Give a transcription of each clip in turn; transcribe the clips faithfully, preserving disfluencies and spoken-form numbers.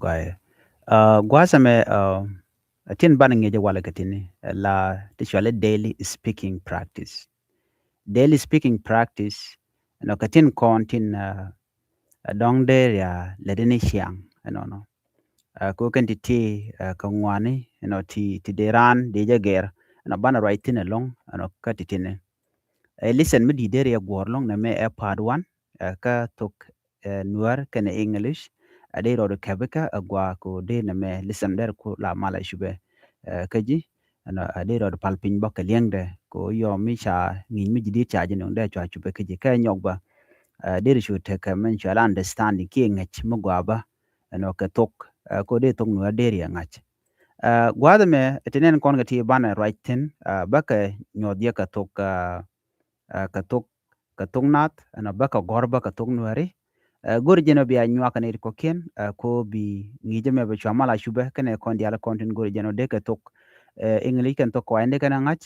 Guayɛ. Uh, gua̱a̱th ɛmɛ, uh, tin banɛ ŋi̱eec walɛ kɛ tini, uh, la ti cuali daily speaking practice. Daily speaking practice, ɛnɔ kɛ tin kɔn tin, uh, uh, dɔ̱ŋ dee ria lɛ dini ciaŋ ɛnɔnɔ. Uh, ko kɛn ti ti, uh, kɛ ŋuani, ɛnɔ ti, ti dee raan dee jɛ gɛr, ɛnɔ banɛ ruac thin ɛlɔ̱ŋ, ɛnɔ kä ti tini. Ɛ listen mi di̱i̱t dee riɛ guɔ̱ɔ̱r lɔ̱ŋ nɛ mɛ ɛ part one, ɛ kä thok, ɛ, Nuäär kɛnɛ English. Ɛ dee rɔɔd kɛpikä ɛ gua ko dee nɛ mɛ listen dee ku la mal ɛ cupɛ, ɛ, kä ji̱. Ɛnɔ, ɛ dee rɔɔd pal piny bä kɛ liɛŋdɛ ko yɔ mi ca ŋi̱i̱c mi ji̱ di̱i̱t ca ji̱ nuŋ dee cua cupɛ kä ji̱. Kɛ nyɔk bä, ɛ, dee ri cu tekɛ mɛn cua la understanding kiɛ ŋäc mi gua bä. Ɛnɔ kɛ thok, ɛ, ko dee thok Nuäär dee riɛ ŋa̱c. Ɛ, gua̱a̱th ɛmɛ ti nɛn kɔn kɛ ti banɛ ruac thi̱n, ɛ, bä kɛ nyuɔth yɛ kɛ thok, ɛ, ɛ, kɛ thok, kɛ thok nath, ɛnɔ bä kɛ gɔ̱r bä kɛ thok Nuääri. Ɛ, go̱r jɛn ɔ bia nyuak kɛ nɛy ti kɔ̱kiɛn, ɛ, ko bi ŋi̱i̱c ɛmɛ bɛ cua mal a cupɛ kɛnɛ kɔn diaal kɔn tin go̱r jɛn ɔ dee kɛ thok, ɛ, English kɛn thok kɔac in dee kɛn ɛ ŋa̱c.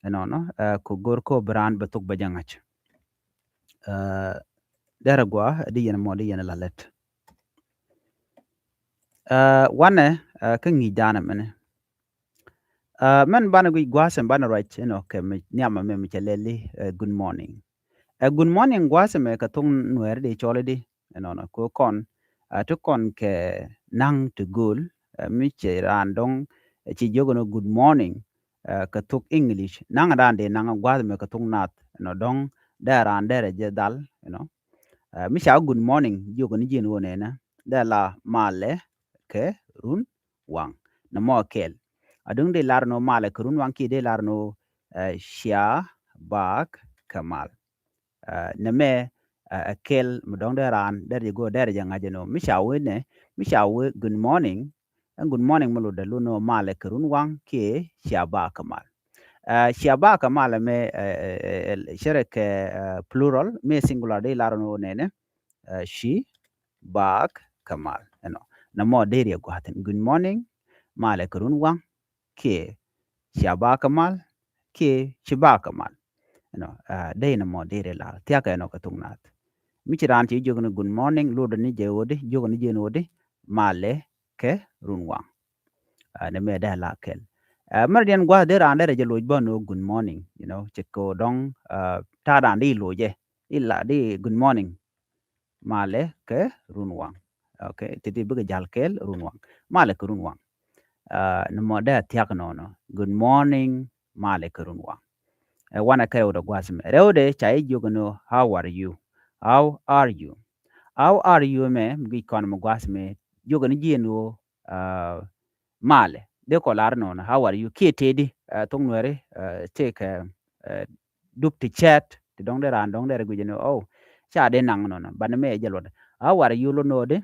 Ɛnɔnɔ, ɛ, ko go̱r ko bi raan bɛ thok bɛ jɛ ŋa̱c. Ɛ, derɛ gua, ɛ, di yɛn mɔ, di yɛn la lɛt. Ɛ, wanɛ, ɛ, kä ŋi̱i̱c daanɛ mɛnɛ. Ɛ, mɛn banɛ guic gua̱a̱th ɛmɛ banɛ ruac, you know, kɛ mi nhiamɛ mɛ mi cɛ lɛli, ɛ, good morning. Ɛ, good morning gua̱a̱th ɛmɛ kɛ thok Nuääri dee cɔl i̱di, ɛnɔnɔ, ko kɔn, ɛ, ti kɔn kɛ naŋ ti gööl, ɛ, mi cɛ raan dɔ̱ŋ, ɛ, ci jiök ɛnɔ good morning, ɛ, kɛ thok English. Naŋ raan dee naŋ gua̱a̱th ɛmɛ kɛ thok nath, ɛnɔ dɔ̱ŋ dee raan derɛ jɛ dhal, you know. Ɛ, mi ca good morning, jiök ɛnɔ ji̱n ɣöö nɛnɛ, dee la malɛ kɛ run waŋ. Nɛ mɔ kɛl. A duŋ di lar ni wä malɛ kɛ run waŋ kiɛ di lar ni wä, ɛ, cia bak kɛ mal. Ɛ, nɛ mɛ, ɛ, ɛ kɛl mi dɔŋ dee raan, der jɛ go̱o̱r, der jɛ ŋa̱c jɛ ni wä. Mi ca wee nɛ, mi ca wee good morning. Ɛn good morning mi lotdɛ lot ni wä malɛ kɛ run waŋ kiɛ cia bak kɛ mal. Ɛ, cia bak kɛ mal mɛ, ɛ, ɛ, ɛ, ɛ, cɛ rɛ kɛ, ɛ, plural, mi singular di lar ni wä nɛnɛ. Ɛ, ci bak kɛ mal. Ɛnɔ. Nɛ mɔ deri ɛ gua̱thin. Good morning. Malɛ kɛ run waŋ. Kiɛ cia bak kɛ mal. Kiɛ ci bak kɛ mal. Ɛnɔ. Ɛ, dee nɛ mɔ deri lar. Thia̱kɛ ɛnɔ kɛ thok nath. Mi ci raan ci jiök ni good morning, lotdɛ ni jɛ wä di, jiök ni jɛ ni wä di. Malɛ kɛ run waŋ. Ɛ, nɛ mɛ dee la kɛl. Ɛ, mɛr diɛn gua̱th dee raan dee rɛ jɛ loc bä ni wä good morning. You know, cɛ kɛ wä dɔŋ, ɛ, ta̱a̱ raan di loc jɛ. Di la, di good morning. Malɛ kɛ run waŋ. Okay, ti ti bikɛ jal kɛl run waŋ. Malɛ kɛ run waŋ. Ɛ, ni mɔ dee thiak nɔnɔ. Good morning, malɛ kɛ run waŋ. Ɛ, wanɛ kɛ rɛwdɛ gua̱th mɛ. Rɛwdɛ ca i̱ jiök ni how are you? How are you? How are you mɛ, mi gi̱c kɔn mɛ gua̱th mɛ. Jiök ni ji̱ ni wä, ɛ, malɛ. Dee kɔ lar nɔnɔ, how are you? Kiɛ tëëdi, ɛ, thok Nuääri, ɛ, tëëkɛ, ɛ, dup ti cɛɛt, ti dɔ̱ŋ dee raan dɔ̱ŋ dee rɛ guic ni, oh, ca dee naŋ nɔnɔ, banɛ mɛ jɛ luɔt. How are you lot ni wä di?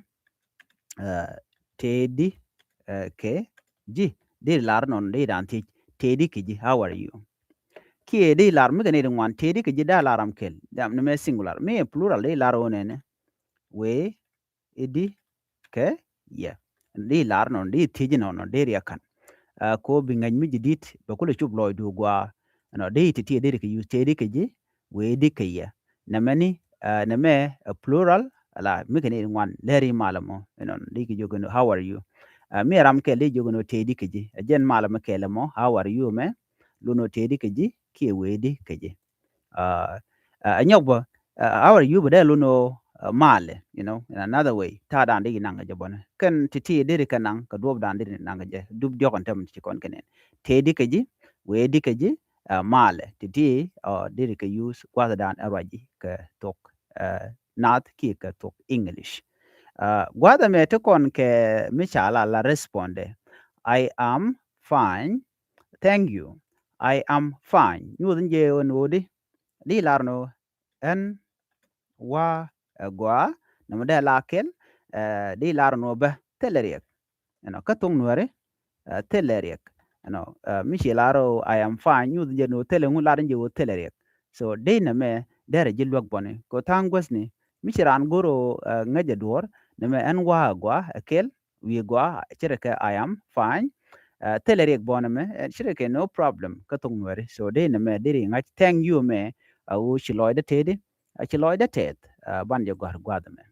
Ɛ, tëëdi, ɛ, kɛ ji̱, di lar nɔnɔ, di raan thiec, tëëdi kɛ ji̱, how are you? Kiɛ di lar, mi kɛ ni di ŋuan, tëëdi kɛ ji̱, da lar ram kɛl, dam ni mɛ singular, mi plural, di lar wä nɛnɛ, wee, i̱di kɛ yɛ. Di lar nɔnɔ, di thiec nɔnɔ, di riɛk ka̱n. Ɛ, ko bi ŋäc mi ji̱ di̱t, bɛ kulɛ cop lɔcdu gua. Nɔ, di ti ti di kɛ use, tëëdi kɛ ji̱, wee i̱di kɛ yɛ. Nɛmɛ ni, ɛ, nɛmɛ, ɛ, plural, ala, mi kɛ ni ŋuan, lɛri malɛ mɔ. Nɔ, di kɛ jiök ni, how are you? Ɛ, mi ram kɛl di jiök ni tëëdi kɛ ji̱. Ɛ jɛn malɛ mɛ kɛl mɔ, how are you mɛ? Lunɔ tëëdi kɛ ji̱, kiɛ wee i̱di kɛ ji̱. Ɛ, ɛ, ɛ nyɔk bä, ɛ, how are you bä dee lunɔ, ɛ, malɛ, you know, in another way. Ta̱a̱ da̱a̱n di naŋ kɛ jɛ bɔnɛ. Kɛn ti ti deri kɛ naŋ, kɛ duɔp da̱a̱n deri naŋ kɛ jɛ. Dup diɔk ɛn tɛm ti ci kɔn kɛ nɛn. Tëëdi kɛ ji̱, wee i̱di kɛ ji̱, ɛ, malɛ. Ti ti, ɛ, deri kɛ use gua̱th da̱a̱n ɛ ruac ji̱ kɛ thok, ɛ, nath kiɛ kɛ thok English. Ɛ, gua̱th ɛmɛ ti kɔn kɛ mi ca la la respond. I am fine. Thank you. I am fine. Nyuuth ni jɛ wä ni wä di. Di lar ni wä ɛn wa ɛ gɔaa. Nɔmɔ dee la kɛl, ɛ, di lar ni wä bä thilɛ riɛk. Ɛnɔ, kä thok Nuääri, ɛ, thilɛ riɛk. Ɛnɔ, ɛ, mi ci lar wä I am fine. Nyuuth ni jɛ ni wä thilɛ ŋu lar ni jɛ wä thilɛ riɛk. So, di nɛmɛ derɛ ji̱ luäk bɔni. Kɛ tha̱a̱ŋ guäthni, mi ci raan go̱r wä, ɛ, ŋäc ɛ duɔ̱ɔ̱r, nɛmɛ ɛn wa ɛ gɔaa, ɛ kɛl, wi̱i̱ gɔaa, ci rɛ kɛ I am fine. Ɛ, thilɛ riɛk bɔnɛ mɛ, ɛ, ci rɛ kɛ no problem, kä thok Nuääri. So, dee nɛmɛ, deri ŋa̱c thank you mɛ, a ɣöö ci lɔcdä tëëdi, a ci lɔcdä tɛth, ɛ, ban jɛ gɔ̱a̱r gua̱a̱th mɛ.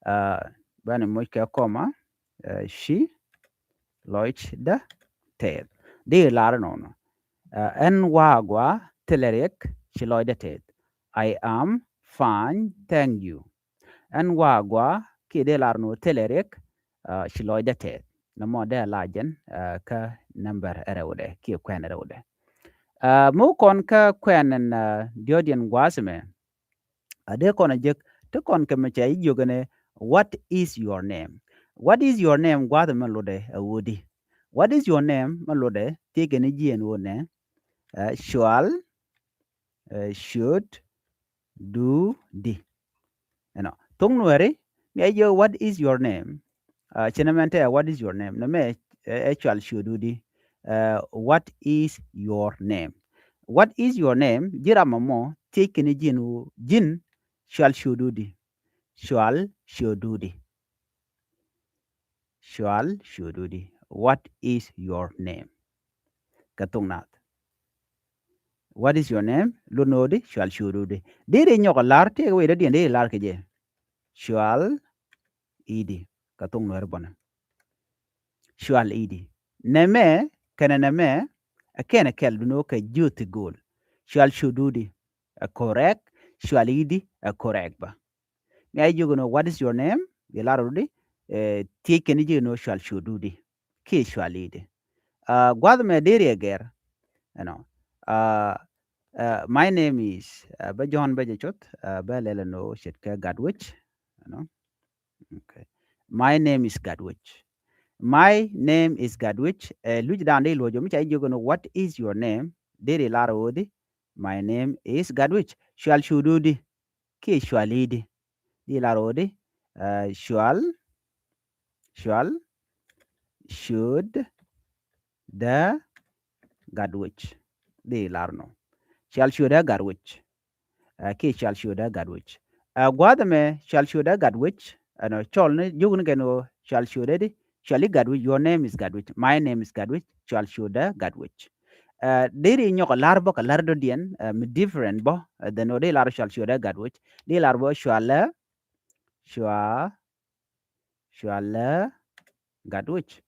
Ɛ, banɛ moc kɛ kɔma, Ɛ, ci lɔcdä tɛth. Di lar nɔnɔ. Ɛ, ɛn wa gua thilɛ riɛk, ci lɔcdä tɛth. I am fine, thank you. Ɛn wa gua kiɛ di lar nɔ thilɛ riɛk, ɛ, ci lɔcdä tɛth. Nɔmɔ dee la jɛn, ɛ, kä number rɛwdɛ kiɛ kuɛn rɛwdɛ. Ɛ, mi kɔn kä kuɛn ɛn, ɛ, diɔ̱diɛn gua̱a̱th mɛ. A dee kɔn a jek ti kɔn kɛ mɛ ca jiök ɛn ɛ, what is your name? What is your name? Gua̱a̱th mɛ lotdɛ ɛ ɣöö di. What is your name? Mɛ lotdɛ thiec kɛn ji̱ ɛn ɣöö nɛ, ɛ, cual, ɛ, should, do, di. Ɛnɔ. Thok Nuɛri, mi a jiök what is your name? Ɛ, ci nɛ mɛn tɛ what is your name? Nɛ mɛ, ɛ, ɛ cual should, do, di. Ɛ, what is your name? What is your name? Ji̱ ram mɔ thiec kɛn ji̱n ɣöö ji̱n cual should, do, di. Cual should, do, di. Cual should, do, di. What is your name? Kɛ thok Naath. What is your name? Lot ni ɣöö di cual should, do, di. Di ri nyɔk a lar tëëkɛ wecdädiɛn di ri lar kɛ jɛ. Cual i̱di. Kɛ thok Nuɛri bɔnɛ. Cual i̱di. Nɛmɛ kɛnɛ nɛmɛ ɛ kɛn ɛ kɛl, duŋni ɣöö kɛ jiöth ti gööl. Cual should, do, di ɛ correct. Cual i̱di ɛ correct bä. Mi a jiök ɛn ɣöö what is your name? Di lar ɣöö di, ɛ, thiec kɛn ji̱ ɛn ɣöö cual should, do, di kiɛ cual i̱di. Ɛ, gua̱th mɛ deri ɛ gɛr. Ɛnɔ. Ɛ, ɛ, my name is, ɛ, bä Jɔ̱ɔ̱n bä jɛ cuɔth, ɛ, bä lɛl ɛn ɣöö ce̱tkɛ Gatwec. Ɛnɔ. Okay. My name is Gatwec. My name is Gatwec. Ɛ, luɔcdan di luɔc ɔ mi ca jiök ɛn ɣöö what is your name? Deri lar ɣöö di, my name is Gatwec. Cual should, do, di kiɛ cual i̱di. Di lar ɣöö di, ɛ, cual, cual should, dä Gatwec. Di lar nɔ. Cual should, dä Gatwec. Ɛ, kiɛ cual should, dä Gatwec. Ɛ, gua̱a̱th ɛmɛ cual should, dä Gatwec. Ɛnɔ, cɔl ni, jiök ni kɛn ɣöö cual should, dä di. Cual i̱ Gatwec, your name is Gatwec. My name is Gatwec. Cual should, dä Gatwec. Ɛ, deri nyɔk a lar bä kɛ lar dɔ̱diɛn, ɛ, mi different bä, ɛ, then ɣöö di lar cual should, dä Gatwec. Di lar bä cual ɛ, cua, cual ɛ Gatwec.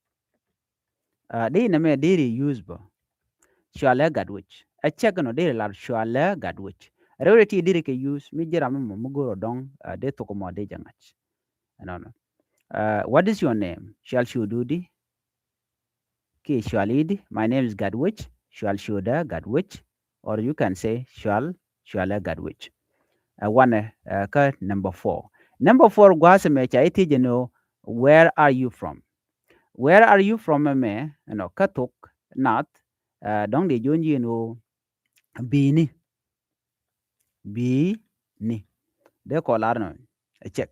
Ɛ, di nɛmɛ deri use bä. Cual ɛ Gatwec. Ɛ cɛk nɔ deri lar cual ɛ Gatwec. Rɛwdɛ ti deri kɛ use mi ji̱ ram mi mɔ mi go̱r ɔ dɔ̱ŋ, ɛ, dee thok mɔ dee jɛ ŋa̱c. Ɛnɔnɔ. Ɛ, what is your name? Cual should, do, di kiɛ cual i̱di. My name is Gatwec. Cual should, dä Gatwec. Or you can say cual, cual ɛ Gatwec. Ɛ wanɛ, ɛ, kä number four. Number four gua̱a̱th ɛmɛ ca ji̱ thiec ɛn ɣöö where are you from? Where are you from ɛmɛ, ɛnɔ, kä thok Naath, ɛ, dɔ̱ŋ dee jiök ji̱ ɛn ɣöö bi̱i̱ni. Bi̱i̱ni. Dee kɔn lar nɔ. Ɛ cɛk.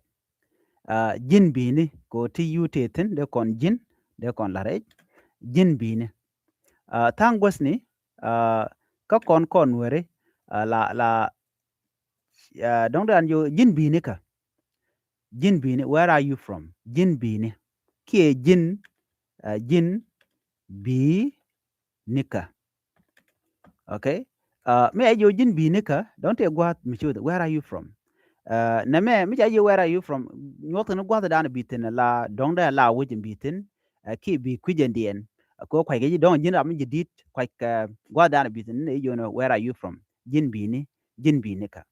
Ɛ, ji̱n bi̱i̱ni. Kɛ ɣöö ti you te thi̱n, dee kɔn ji̱n, dee kɔn lar ɛ ji̱n bi̱i̱ni. Ɛ, tha̱a̱ŋ guäthni, ɛ, kä kɔn kɔn Nuɛri, ɛ, la, la, ɛ, dɔ̱ŋ dee an jiök ji̱n bi̱i̱ni kä. Ji̱n bi̱i̱ni, where are you from? Ji̱n bi̱i̱ni. Kiɛ ji̱n, ɛ, ji̱n bi̱i̱ni kä. Okay. Ɛ, mi a jiök ji̱n bi̱i̱ni kä, dɔ̱ŋ tëë gua̱a̱th mi cuth, where are you from? Ɛ, nɛmɛ mi ca jiök where are you from, nyuɔ̱th kɛn gua̱a̱thdan bi thi̱n la dɔ̱ŋ dee la wec bi thi̱n, ɛ, kiɛ bi kui̱c ɛn diɛn. Ɛ, kɛ kuackɛ ji̱ dɔ̱ŋ ji̱n ram mi ji̱ di̱t kuackɛ gua̱a̱thdan bi thi̱n ni jiök ni where are you from? Ji̱n bi̱i̱ni, ji̱n bi̱i̱ni kä.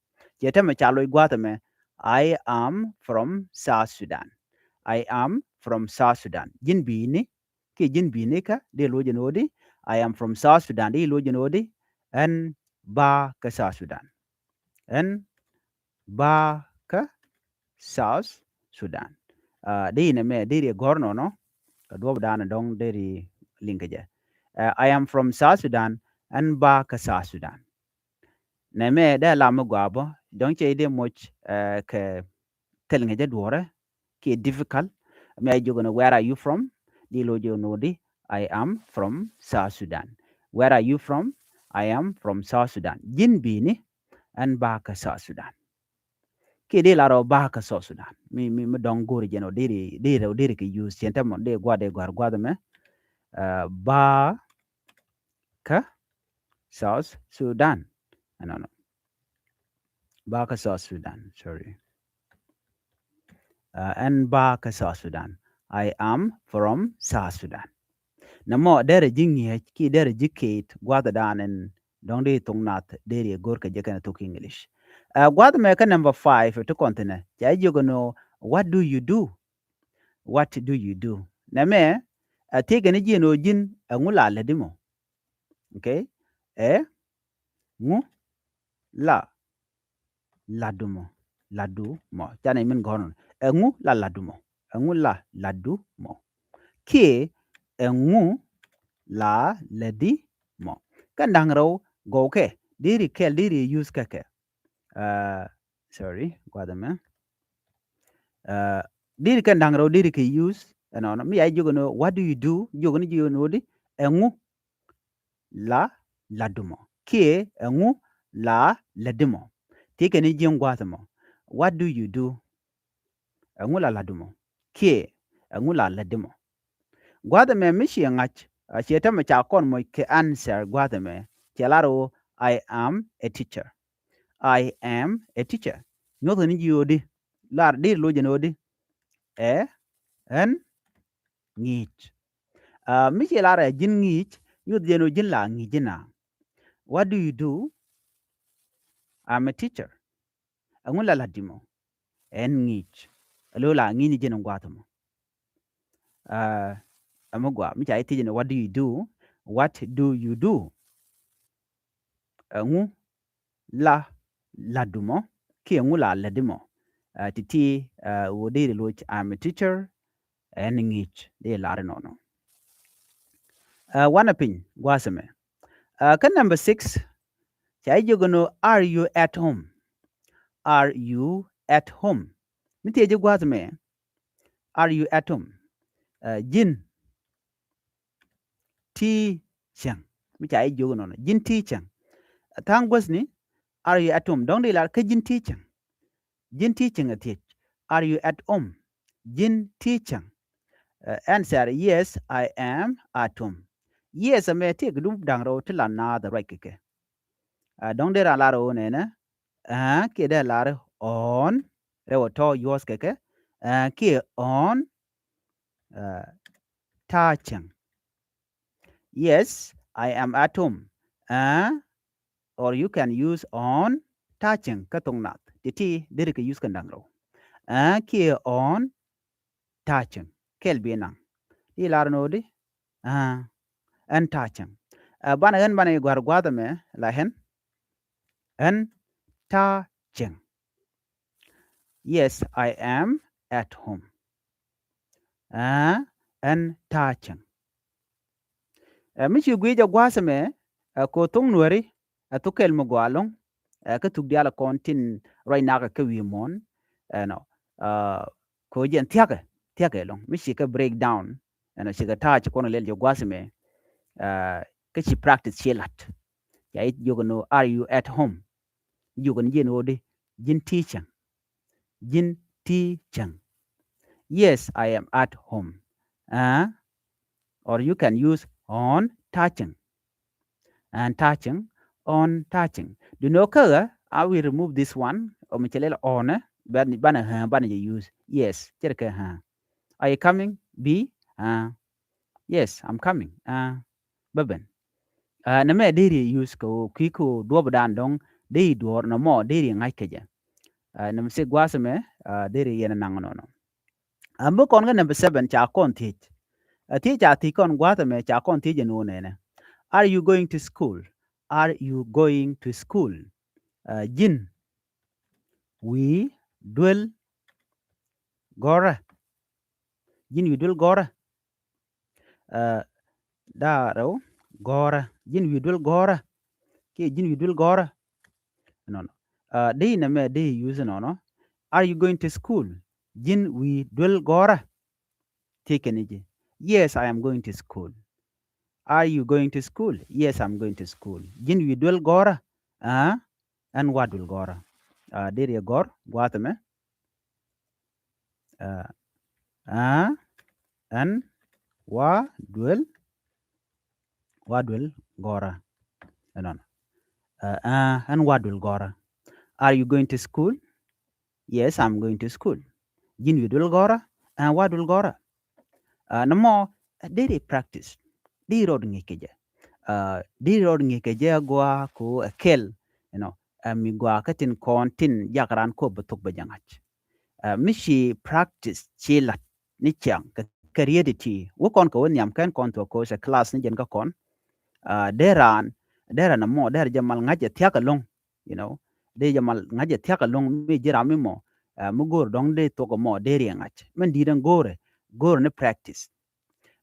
Ciɛ täämɛ ca loc gua̱a̱th ɛmɛ, I am from South Sudan. I am from South Sudan. Ji̱n bi̱i̱ni, kiɛ ji̱n bi̱i̱ni kä, dee loc ɛn ɣöö di, I am from South Sudan, dee loc ɛn ɣöö di, ɛn bä kä South Sudan. Ɛn bä kä South Sudan. Ɛ, dee inɛ mɛ deri gɔ̱r nɔnɔ, kɛ duɔ̱ɔ̱pdan dɔ̱ŋ deri liŋ kɛ jɛ. Ɛ, I am from South Sudan, ɛn bä kä South Sudan. Nɛmɛ dee lam mi gɔaa bä, dɔ̱ŋ cɛ dee moc, ɛ, kɛ thil ŋäcä duɔ̱ɔ̱rä kiɛ difficult. Mi a jiök ni, where are you from? Di loc jɛ ni di, I am from South Sudan. Where are you from? I am from South Sudan. Ji̱n bi̱i̱ni? Ɛn bä kä South Sudan. Kiɛ di lar ɔ bä kä South Sudan. Mi, mi, mi dɔ̱ŋ go̱o̱ri jɛn ɔ deri, deri, deri kɛ use cɛn tɛmɔ di gua̱th, di gua̱th, gua̱th mɛ. Ɛ, bä kä South Sudan. Ɛnɔnɔ. Bä kä South Sudan, sorry. Ɛ, ɛn bä kä South Sudan. I am from South Sudan. Nɛ mɔ derɛ ji̱ ŋi̱eec kiɛ derɛ ji̱ keet gua̱thdan in dɔ̱ŋ di thok nath deri go̱r kɛ jɛ kɛn thok English. Ɛ gua̱th mɛ kä number five ti kɔn thinɛ ca jiök ɛn ɣöö, what do you do? What do you do? Nɛ mɛ ɛ thiec kɛn ji̱ ɛn ɣöö ji̱n ɛŋu la lätdi mɔ? Okay. Ɛ ŋu la latdu mɔ? Latdu mɔ. Canɛ min gɔ̱r nɔ. Ɛŋu la latdu mɔ? Ɛŋu la latdu mɔ? Kiɛ ɛŋu la lätdi mɔ? Kɛn da̱ŋ rɛw gɔwkɛ deri kɛl deri use kɛ kɛ. Uh, sorry, gua̱th ɛmɛ. Uh, deri kɛn da̱ŋ rɛw deri kɛ use ɛnɔnɔ. Mi ya jiök ɛn ɣöö, what do you do? Jiök ni ji̱ ɛn ɣöö di ɛŋu la latdu mɔ? Kiɛ ɛŋu la lätdi mɔ? Thiec kɛn ji̱ ɛn gua̱th ɛmɔ. What do you do? Ɛŋu la latdu mɔ? Kiɛ ɛŋu la lätdi mɔ? Gua̱th ɛmɛ mi ciɛ ŋa̱c, a ciɛ tämɛ ca kɔn moc kɛ answer gua̱th ɛmɛ. Ciɛ lar ɣöö, I am a teacher. I am a teacher. Nyuɔth kɛn ji̱ ɣöö di, lar deri loc ɛn ɣöö di, ɛ ɣän ŋi̱i̱c. Uh, mi ciɛ lar ɛ ji̱n ŋi̱i̱c, nyuɔth jɛ ɛn ɣöö ji̱n la ŋi̱i̱c ji̱n a. What do you do? I'm a teacher. Ɛŋu la latdi mɔ? Ɛ ɣän ŋi̱i̱c. Alo la ŋi̱i̱c ni ji̱n ɛn gua̱th ɛmɔ. Uh, ɛmɛ gɔaa mi ca ji̱ thiec ɛn ɣöö, what do you do? What do you do? Ɛŋu la latdu mɔ? Kiɛ ɛŋu la lätdi mɔ? Uh, ti̱ti̱, uh, ɣöö deri loc, I'm a teacher. Ɛ ɣän ŋi̱i̱c, deri lar inɔnɔ. Uh, wanɛ piny gua̱th ɛmɛ. Uh, kä number six ca ji̱ jiök ɛn ɣöö, are you at home? Are you at home? Mi thiec ji̱ gua̱th ɛmɛ, are you at home? Uh, ji̱n ti cieŋ. Mi ca ji̱ jiök ɛnɔnɔ, ji̱n ti cieŋ. Tha̱a̱ŋ guäthni, are you at home? Dɔ̱ŋ deri lar kä ji̱n ti cieŋ. Ji̱n ti cieŋ ɛ thiec. Are you at home? Ji̱n ti cieŋ. Uh, answer, yes, I am at home. Yes ɛmɛ tëëkɛ dup da̱ŋ rɛw ti la naath ruac kɛ kɛ. Uh, dɔ̱ŋ deri lar ɣöö nɛnɛ, uh, kiɛ dee lar ɣöö ɣän, rɛw ɛ tɔ̱ yuɔ̱th kɛ kɛ, uh, kiɛ ɣän, uh, ta̱a̱ cieŋ. Yes, I am at home. Uh, or you can use ɣän ta̱a̱ cieŋ kä thok nath. Ti̱ti̱ deri kɛ use kɛn da̱ŋ rɛw. Uh, kiɛ ɣän ta̱a̱ cieŋ. Kɛl bi naŋ. Deri lar ɛn ɣöö di, uh, ɣän ta̱a̱ cieŋ. Uh, banɛ ɣän banɛ gɔ̱a̱r gua̱th ɛmɛ la ɣän. Ɣän ta̱a̱ cieŋ. Yes, I am at home. Uh, ɣän ta̱a̱ cieŋ. Uh, mi ci guic ɛ gua̱th ɛmɛ, uh, kɛ ɣöö thok Nuääri ɛ thok kɛl mi gɔaa ɛlɔ̱ŋ. Uh, kä thuk diaal kɔn tin ruac nakä kä wi̱i̱ muɔ̱ɔ̱n. Ɛnɔ, uh, kɛ ɣöö jɛn thia̱kɛ, thia̱kɛ ɛlɔ̱ŋ. Mi ci kɛ break down, ɛnɔ, ci kɛ ta̱a̱ ci kɔn lɛl jɛ gua̱th ɛmɛ. Uh, kä ci practice ci la̱t. Ca ji̱ jiök ɛn ɣöö, are you at home? Jiök ni ji̱ ɛn ɣöö di, ji̱n ti cieŋ. Ji̱n ti cieŋ. Yes, I am at home. Uh, or you can use ɣän ta̱a̱ cieŋ. Ɣän ta̱a̱ cieŋ, ɣän ta̱a̱ cieŋ. Do you know kä ɣä, I will remove this one. Ɔ mi cɛ lɛl ɣän, banɛ, banɛ, uh, banɛ jɛ use. Yes, cɛ rɛ kɛ, uh. Are you coming? Bi, uh, yes, I'm coming. Uh, bä ben. Uh, nɛmɛ deri use kɛ ɣöö kui̱ kɛ ɣöö duɔ̱ɔ̱pdan dɔ̱ŋ deri duɔ̱ɔ̱r, nɔmɔ deri ŋa̱c kɛ jɛ. Uh, nɛmɛ six gua̱a̱th ɛmɛ, uh, deri yɛn ɛ naŋ nɔnɔ. Uh, mi kɔn kä number seven ca kɔn thiec. Uh, thiec ca thiec kɔn gua̱a̱th ɛmɛ ca kɔn thiec ɛn ɣöö nɛnɛ. Are you going to school? Are you going to school? Uh, ji̱n wi̱i̱ duel gɔ̱rä? Ji̱n wi̱i̱ duel gɔ̱rä? Uh, da̱ŋ rɛw gɔ̱rä. Ji̱n wi̱i̱ duel gɔ̱rä? Kiɛ ji̱n wi̱i̱ duel gɔ̱rä? Nɔnɔ. Uh, dee nɛmɛ dee use nɔnɔ. Are you going to school? Ji̱n wi̱i̱ duel gɔ̱rä? Thiec kɛn ji̱. Yes, I am going to school. Are you going to school? Yes, I'm going to school. Ji̱n wi̱i̱ duel gɔ̱rä? Uh, ɣän wa duel gɔ̱rä. Uh, deri gɔ̱r gua̱a̱th ɛmɛ. Uh, uh, ɣän wa duel, wa duel gɔ̱rä. Ɛnɔnɔ. Uh, uh, ɣän wa duel gɔ̱rä. Are you going to school? Yes, I'm going to school. Ji̱n wi̱i̱ duel gɔ̱rä? Uh, wa duel gɔ̱rä. Nɔmɔ deri practice, deri rɔɔd ŋi̱i̱c kɛ jɛ. Deri rɔɔd ŋi̱i̱c kɛ jɛ a gɔaa ko ɛ kɛl, you know, mi gɔaa kä tin kɔn tin jak raan kop bɛ thok bɛ jɛ ŋa̱c. Mi ci practice ci lat ni ciaŋ kɛ kɛ riet ti wä kɔn kɛ wä nhiam kɛn kɔn thuɔk ko cɛ class ni jɛn kä kɔn. Dee raan, dee raan mɔ dee raan jɛ mal ŋa̱c jɛ thiak ɛlɔ̱ŋ, you know, dee jɛ mal ŋa̱c jɛ thiak ɛlɔ̱ŋ mi ji̱ ram mi mɔ mi go̱o̱r dɔ̱ŋ dee thok ɛmɔ dee riɛ ŋa̱c. Mɛn di̱i̱t ɛn go̱o̱rɛ, go̱o̱rɛ ni practice.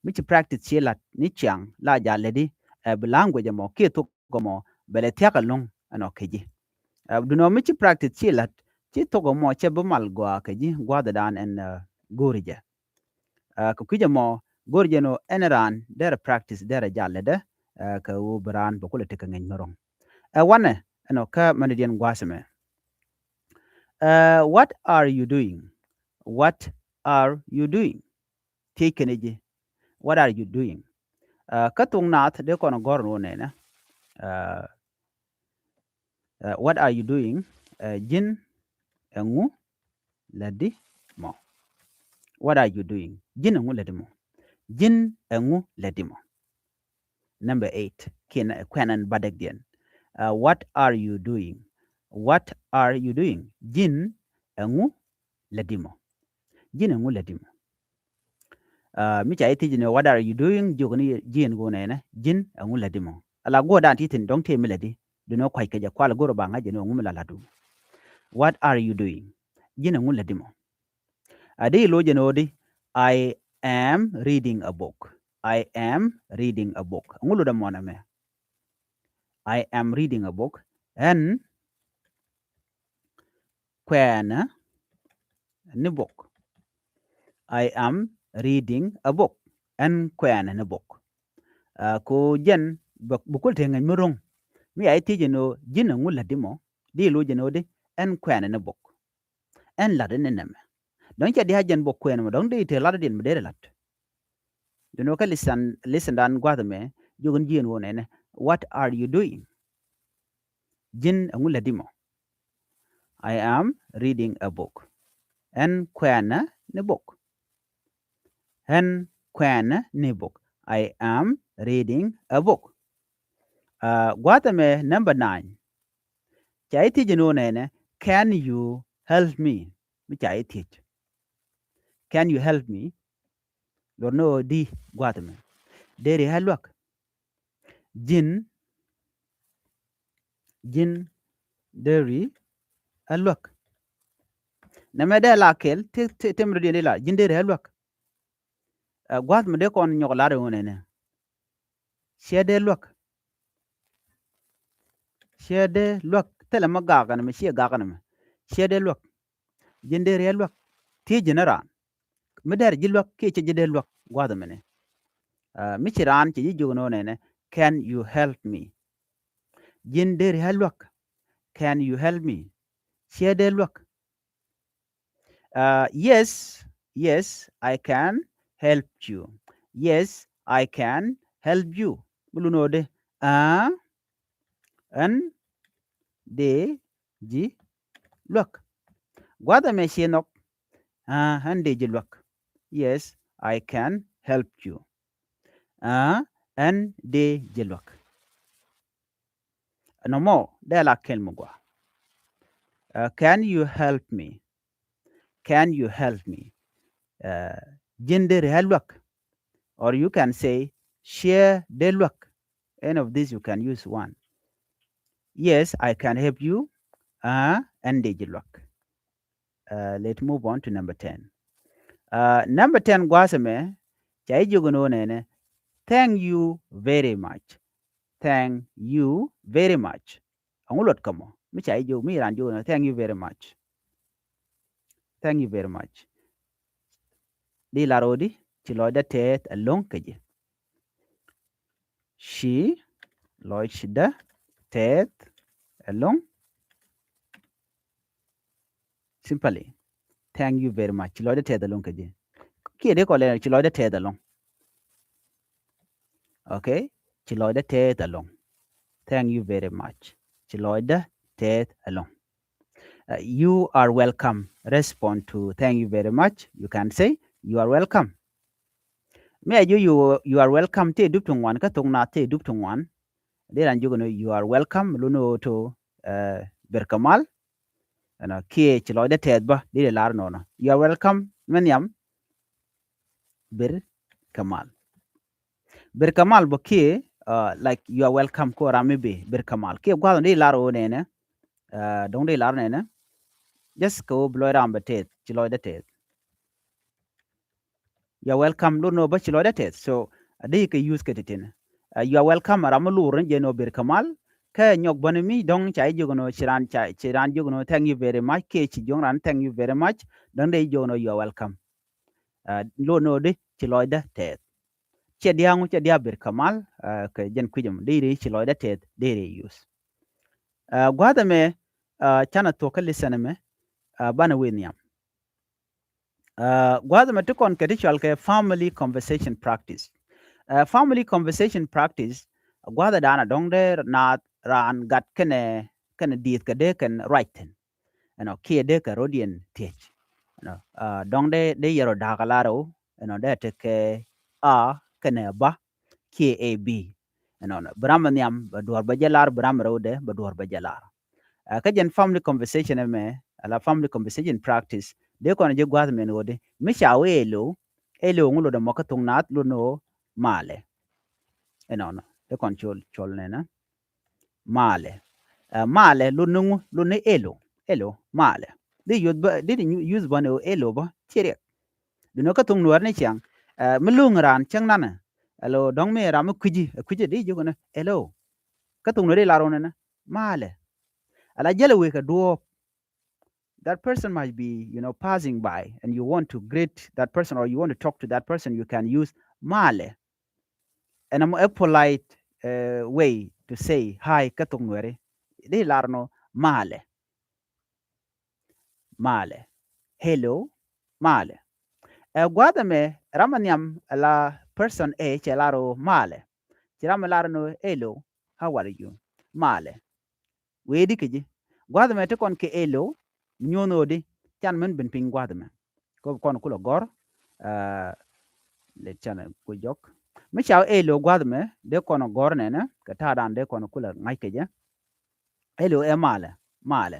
Mi ci practice ci lat ni ciaŋ la jal lɛ di ɛ bi language ɛmɔ kiɛ thok ɛmɔ bɛ lɛ thiak ɛlɔ̱ŋ ɛnɔ kɛ ji̱. Dunɔ mi ci practice ci lat ci thok ɛmɔ cɛ bi mal gɔaa kɛ ji̱ gua̱dhɛ dan ɛn go̱o̱ri jɛ. Kɛ kui̱c ɛmɔ go̱o̱ri jɛ nɔ ɛn raan derɛ practice derɛ jal lɛ dɛ kɛ ɣöö bi raan bɛ kulɛ tekɛ ŋäc mi ro̱ŋ. Ɛ wanɛ ɛnɔ kä mɛn diɛn gua̱a̱th ɛmɛ. What are you doing? What are you doing? Thiec kɛn ji̱, what are you doing? Kä thok naath dee kɔn gɔ̱r ni wä nɛnɛ. What are you doing? Ji̱n ɛŋu lätdi mɔ? What are you doing? Ji̱n ɛŋu lätdi mɔ? Ji̱n ɛŋu lätdi mɔ? Number eight kiɛn kuɛn ɛn batdäkdiɛn. What are you doing? What are you doing? Ji̱n ɛŋu lätdi mɔ? Ji̱n ɛŋu lätdi mɔ? Mi ca i̱ thiec ni what are you doing? Jiök ni ji̱n go̱o̱nɛ nɛ ji̱n ɛŋu lätdi mɔ? Ala go̱o̱r dan ti thi̱n dɔ̱ŋ tëë mi lätdi. Dunɛ kua̱c kɛ jɛ kual go̱o̱r ba ŋa̱c jɛ ni ɛŋu mi la la̱tdu. What are you doing? Ji̱n ɛŋu lätdi mɔ? A di lo̱c jɛ ni ɣöö di, I am reading a book. I am reading a book. Ɛŋu lotdɛ mɔ nɛmɛ? I am reading a book. Ɛn kuɛɛnɛ ni bok. I am reading a book. Ɛn kuɛɛnɛ ni bok. Ko jɛn bɛ kul te ŋäc mi ro̱ŋ. Mi a i̱ thiec jɛ ni ɣöö ji̱n ɛŋu lätdi mɔ, di lo̱c jɛ ni ɣöö di ɛn kuɛɛnɛ ni bok. Ɛn la̱t ni nɛmɛ. Dɔ̱ŋ cɛ dia̱a̱ jɛn bok kuɛɛn mɔ dɔ̱ŋ dee te la̱t diɛn mɛ dee la̱t. Dunɛ kä listen, listen dan gua̱th mɛ jiök ni ji̱n wä nɛnɛ. What are you doing? Ji̱n ɛŋu lätdi mɔ? I am reading a book. Ɛn kuɛɛnɛ ni bok. Ɛn kuɛɛnɛ ni bok. I am reading a book. Gua̱th mɛ number nine. Ca i̱ thiec jɛ ni wä nɛnɛ, can you help me? Mi ca i̱ thiec, can you help me? Luɔt ni ɣöö di gua̱a̱th ɛmɛ deri ɣä luäk. Ji̱n, ji̱n deri ɣä luäk. Nɛmɛ dee la kɛl ti, ti, tim rɔ diɛn di la ji̱n deri ɣä luäk. Ɛ gua̱a̱th mi dee kɔn nyɔk lar ɛn ɣöö nɛnɛ, ciɛ dee luäk. Ciɛ dee luäk, thilɛ mi gak ɛn ɛmɛ, ciɛ gak ɛn ɛmɛ. Ciɛ dee luäk. Ji̱n deri ɣä luäk. Thiec ji̱n raan mi deri ji̱ luäk kiɛ ciɛ ji̱ dee luäk gua̱a̱th ɛmɛnɛ. Mi ci raan cɛ ji̱ jiök ɛn ɣöö nɛnɛ, can you help me? Ji̱n deri ɣä luäk. Can you help me? Ciɛ dee luäk. Yes, yes, I can help you. Yes, I can help you. Mi lotdɛ ɣöö di, aa, ɛn dee ji̱ luäk. Gua̱a̱th ɛmɛ ciɛ nhɔk. Aa, ɛn dee ji̱ luäk. Yes, I can help you. Aa, ɛn dee ji̱ luäk. Nɔmɔ dee la kɛl mi gɔaa. Can you help me? Can you help me? Ji̱n deri ɣä luäk. Or you can say, ciɛ dee luäk. Any of this you can use one. Yes, I can help you. Aa, ɛn dee ji̱ luäk. Let's move on to number ten. Number ten gua̱a̱th ɛmɛ ca ji̱ jiök ɛn ɣöö nɛnɛ, thank you very much. Thank you very much. Ɛŋu luɔt kä mɔ? Mi ca ji̱ jiök, mi raan jiök ɛn ɣöö thank you very much. Thank you very much. Di lar ɣöö di ci lɔcdä tɛɛth ɛlɔ̱ŋ kä ji̱. Ci lɔcdä tɛɛth ɛlɔ̱ŋ. Simply, thank you very much. Ci lɔcdä tɛɛth ɛlɔ̱ŋ kä ji̱. Kiɛ dee kɔ lɛ ci lɔcdä tɛɛth ɛlɔ̱ŋ. Okay? Ci lɔcdä tɛɛth ɛlɔ̱ŋ. Thank you very much. Ci lɔcdä tɛɛth ɛlɔ̱ŋ. You are welcome. Respond to thank you very much. You can say, you are welcome. Mi a jiök you, you are welcome tëë dup ti ŋuan, kä thok naath tëë dup ti ŋuan. Dee ran jiök ni you are welcome, lot ni ɣöö to, eh, ber kɛ mal. Ɛnɔ, kiɛ ci lɔcdä tɛth bä, dee lar nɔnɔ. You are welcome, mi nhiam, ber kɛ mal. Ber kɛ mal bä kiɛ, uh, like, you are welcome, ko ram mi bi, ber kɛ mal. Kiɛ gua̱th dee lar ɣöö nɛnɛ, uh, dɔ̱ŋ dee lar nɛnɛ. Just kɛ ɣöö bi lɔc ram bɛ tɛth, ci lɔcdä tɛth. You are welcome, lot ni ɣöö bä ci lɔcdä tɛth. So, a dee kɛ use kɛ titin. Uh, you are welcome, ram mi lur ni jɛ ni ɣöö ber kɛ mal. Kä nyɔk bä ni mi dɔ̱ŋ ca jiök ni ɣöö ci ran, ca, ci ran jiök ni ɣöö thank you very much, kiɛ ci jiök ran thank you very much, dɔ̱ŋ dee jiök ni ɣöö you are welcome. Uh, lot ni ɣöö di ci lɔcdä tɛth. Cɛ dia̱a̱ŋu, cɛ dia̱a̱ ber kɛ mal, uh, kɛ jɛn kui̱c ɛmɔ. Dee ri ci lɔcdä tɛth, dee ri use. Uh, gua̱th ɛmɛ, uh, canɛ thuɔ̱k kä lesson ɛmɛ, uh, banɛ wee nhiam. Uh, gua̱th ɛmɛ ti kɔn kɛ ti cɔal kɛ family conversation practice. Uh, family conversation practice, gua̱th ɛ da̱a̱n a dɔ̱ŋ dee naath raan gat kɛnɛ, kɛnɛ dieth kɛ dee kɛn ruac thi̱n. Ɛnɔ, kiɛ dee kɛ rɔ̱diɛn thiec. Ɛnɔ, uh, dɔ̱ŋ dee, dee yɛr ɔ da̱a̱k a lar ɔ, ɛnɔ, dee tekɛ a kɛnɛ ba, kiɛ a b. Ɛnɔnɔ, bi ram mi nhiam, bɛ duɔ̱ɔ̱r bɛ jɛ lar, bi ram mi rɛwdɛ, bɛ duɔ̱ɔ̱r bɛ jɛ lar. Uh, kä jɛn family conversation ɛmɛ, ala family conversation practice, dee kɔn ji̱ gua̱th mɛn ɣöö di, mi ca wee hello, hello ŋu lot ɛmɔ kä thok naath, lot ni ɣöö malɛ. Ɛnɔnɔ, dee kɔn cɔl, cɔl nɛnɛ. Malɛ. Uh, malɛ, lot ni ŋu, lot ni hello, hello, malɛ. Di use bä, di di use bä ni ɣöö hello bä, ci riɛk. Duundɛ kä thok nuäär ni ciaŋ, uh, mi luŋ raan cäŋ nanɛ. Hello, dɔ̱ŋ mi ram mi kui̱ci, kui̱ci di jiök ni hello. Kä thok nuäär di lar ɣöö nɛnɛ, malɛ. Ala jälɛ wee kɛ duɔ̱ɔ̱p. That person might be, you know, passing by and you want to greet that person or you want to talk to that person, you can use malɛ. And I'm a polite, uh, way to say hi kä thok nuäär. Di lar nɔ malɛ. Malɛ. Hello, malɛ. Ɛ gua̱th ɛmɛ ram mi nhiam ala person A cɛ lar ɣöö malɛ. Ci ram mi lar ni ɣöö hello, how are you? Malɛ. Wee di kɛ ji̱. Gua̱th ɛmɛ ti kɔn kɛ hello, mi nyuɔ̱n ɣöö di, can min ben piny gua̱th ɛmɛ. Kɔ kɔn kulɛ gɔ̱r, uh, lɛ canɛ ku jɔk. Mi ca hello gua̱th ɛmɛ, dee kɔn gɔ̱r nɛnɛ, kɛ ta̱a̱dan dee kɔn kulɛ ŋa̱c kɛ jɛ. Hello ɛ malɛ, malɛ.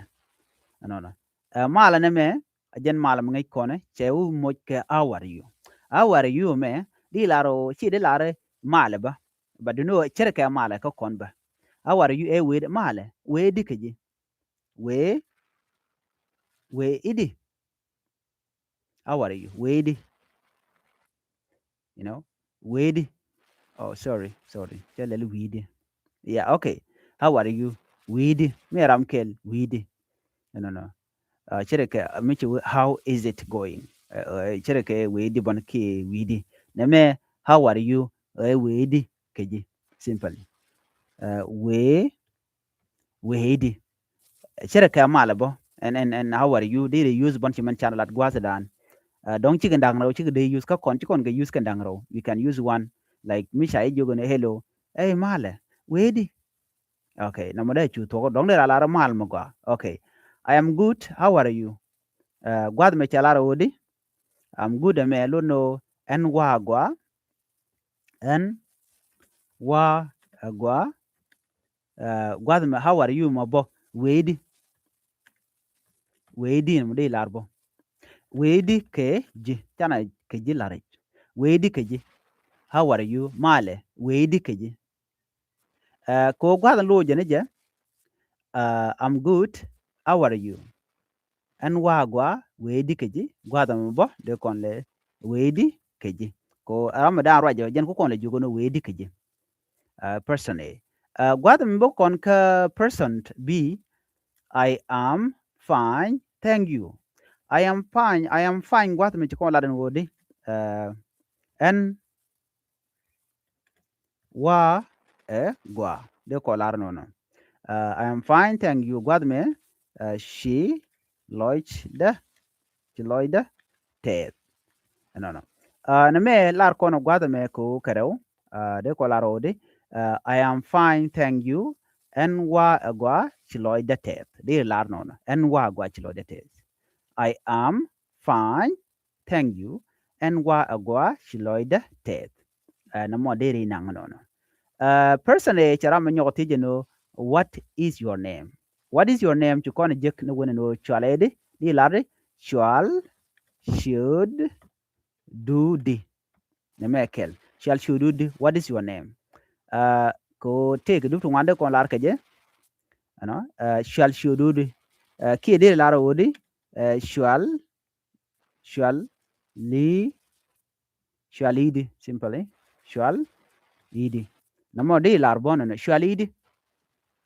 Ɛnɔnɔ. Ɛ malɛ nɛmɛ, a jɛn malɛ mi ŋäc kɔnɛ, cɛ wä moc kɛ how are you. How are you mɛ, di lar ɣöö, ci di lar malɛ bä. But you know, cɛ rɛ kɛ malɛ kä kɔn bä. How are you ɛ wee di malɛ, wee di kɛ ji̱. Wee, wee idi. How are you? Wee di. You know, wee di. Oh, sorry, sorry. Cɛ lɛl wee di. Yeah, okay. How are you? Wee di. Mi ram kɛl wee di. No, no, no. Uh, cɛ rɛ kɛ, uh, mi ci wee, how is it going? Uh, uh, cɛ rɛ kɛ wee di bɔn kiɛ wee di. Nɛmɛ, how are you? Uh, wee di kɛ ji̱. Simple. Uh, wee, wee di. Cɛ rɛ kɛ malɛ bä. And, and, and how are you? Di rɛ use bɔn ci mɛn canɛ lat gua̱a̱th dan. Uh, dɔ̱ŋ cikɛ da̱ŋ rɛw, cikɛ dee use kä kɔn, ci kɔn kɛ use kɛ da̱ŋ rɛw. You can use one. Like, mi ca i̱ jiök ni hello. Hey, malɛ. Wee di. Okay, nɔmɔ dee cu thuɔk, dɔ̱ŋ dee ra lar mal mi gɔaa. Okay. I am good. How are you? Uh, gua̱a̱th mɛ cɛ lar ɣöö di? I'm good ɛmɛ lot ni ɣöö ɛn wa gɔaa. Ɛn wa gɔaa. Uh, gua̱th mɛ, how are you mɔ bä? Wee di. Wee di mɔ di lar bä. Wee di kɛ ji̱, canɛ kɛ ji̱ laric. Wee di kɛ ji̱. How are you? Malɛ, wee di kɛ ji̱. Uh, kɛ ɣöö gua̱th in lo̱c jɛ ni jɛ, uh, I'm good. How are you? Ɛn wa gɔaa, wee di kɛ ji̱. Gua̱th ɛmɔ bä dee kɔn lɛ wee di kɛ ji̱. Kɛ ɣöö ram mi daan ruac jɛ, jɛn ku kɔn lɛ jiök ni wee di kɛ ji̱. Uh, person A. Uh, gua̱th ɛmɔ bä kɔn kä person B. I am fine, thank you. I am fine, I am fine, gua̱th ɛmɔ ci kɔn lat ɛn ɣöö di. Uh, ɛn wa ɛ gɔaa. Dee kɔ lar nɔnɔ. Uh, I am fine, thank you. Gua̱th mɛ, uh, ci lɔcdä, ci lɔcdä tɛth. Ɛnɔnɔ. Uh, nɛmɛ lar kɔn gua̱th mɛ kɛ ɣöö kɛ rɛw. Uh, dee kɔ lar ɣöö di. Uh, I am fine, thank you. Ɛn wa ɛ gɔaa, ci lɔcdä tɛth. Dee lar nɔnɔ. Ɛn wa ɛ gɔaa, ci lɔcdä tɛth. I am fine, thank you. ɛn wa ɛ gua ci lɔcdä tɛth. Ɛ, nɔmɔ deri naŋ nɔnɔ. Ɛ, person ɛ cɛ ram mi nyɔk thiec ɛn ɣöö, what is your name? What is your name? Ci kɔn jek ni wen ɛn ɣöö cual ɛ di, di lar di, cual ciöt du di. Nɛ mɛ kɛl. Cual ciöt du di. What is your name? Ɛ, kɛ ɣöö tëëk dup ti ŋuan dee kɔn lar kɛ jɛ. Ɛnɔ, ɛ, cual ciöt du di. Ɛ, kiɛ deri lar ɣöö di, ɛ, cual, cual li, cual i̱di, simply. Cual i̱di. Nɔmɔ di lar bɔn nɔ, cual i̱di.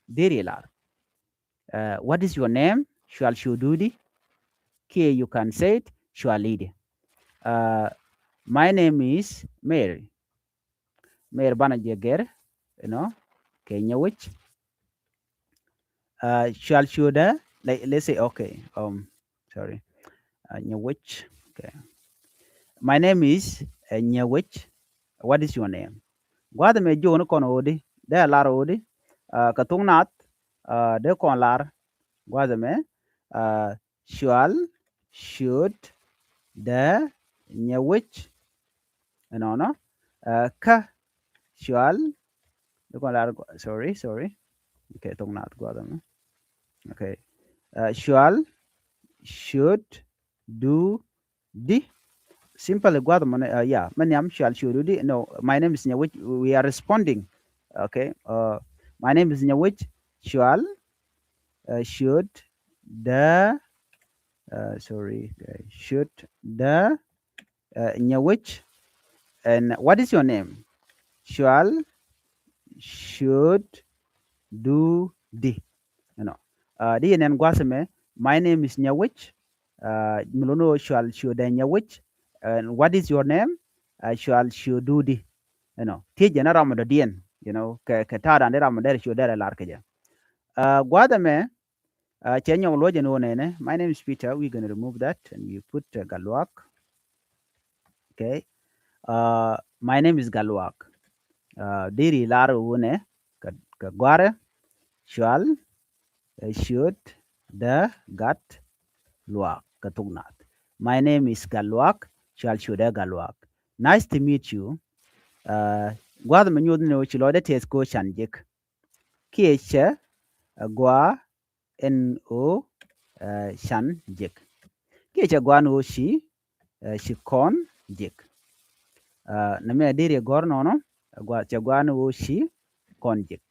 Deri lar. Ɛ, what is your name? Cual ciöt du di. Kiɛ you can say it, cual i̱di. Ɛ, my name is Mary. Mary banɛ jɛ gɛr, you know, kɛ Nyɛwec. Ɛ, cual ciötdä, like, let's say, okay, um, sorry. Ɛ, Nyɛwec, okay. My name is, ɛ, Nyɛwec. What is your name? Gua̱a̱th ɛmɛ jiök ni kɔn ɣöö di, dee lar ɣöö di, ɛ, kɛ thok naath, ɛ, dee kɔn lar, gua̱a̱th ɛmɛ, ɛ, cual ciötdä Nyɛwec. Ɛnɔnɔ, ɛ, kä cual, di kɔn lar, sorry, sorry. Okay, thok naath gua̱a̱th ɛmɛ. Okay. Ɛ, cual ciöt du di. Simply gua̱a̱th ɛmɔ ni, ɛ, yeah, mɛ nhiam cual ciöt du di. No, my name is Nyɛwec. We are responding. Okay. Ɛ, my name is Nyɛwec. Cual, ɛ, ciötdä, ɛ, sorry, ɛ, ciötdä, ɛ, Nyɛwec. And what is your name? Cual ciöt du di. You know. Ɛ, di yɛn ɛn gua̱a̱th ɛmɛ, my name is Nyɛwec. Ɛ, mi lot ni ɣöö cual ciötdä Nyɛwec. And what is your name? Ɛ, cual ciöt du di. You know. Thiec jɛ ni ram mi dɔ̱diɛn, you know, kɛ, kɛ ta̱a̱dan di ram mi dɛr ciöt dɛr ɛ lar kɛ jɛ. Ɛ, gua̱a̱th ɛmɛ, ɛ, cɛ nyɔk luɔc ɛn ɣöö nɛnɛ, my name is Peter. We're gonna remove that and we put, ɛ, Gatluak. Okay. Ɛ, my name is Gatluak. Ɛ, deri lar ɣöö nɛ kɛ, kɛ gua̱rɛ, cual, ɛ, ciötdä Gatluak kɛ thok naath. My name is Gatluak. Cual ciötdä Gatluak. Nice to meet you. Ɛ, gua̱a̱th ɛmɛ nyuɔth ni ɣöö ci lɔcdä tɛth kɛ ɣöö can jek. Kiɛ cɛ, ɛ, gua̱a̱ ɛn ɣöö, ɛ, can jek. Kiɛ cɛ gua̱a̱ ɛn ɣöö ci, ɛ, ci kɔn jek. Ɛ, nɛmɛ deri gɔ̱r nɔnɔ, ɛ, gua̱a̱, cɛ gua̱a̱ ɛn ɣöö ci kɔn jek.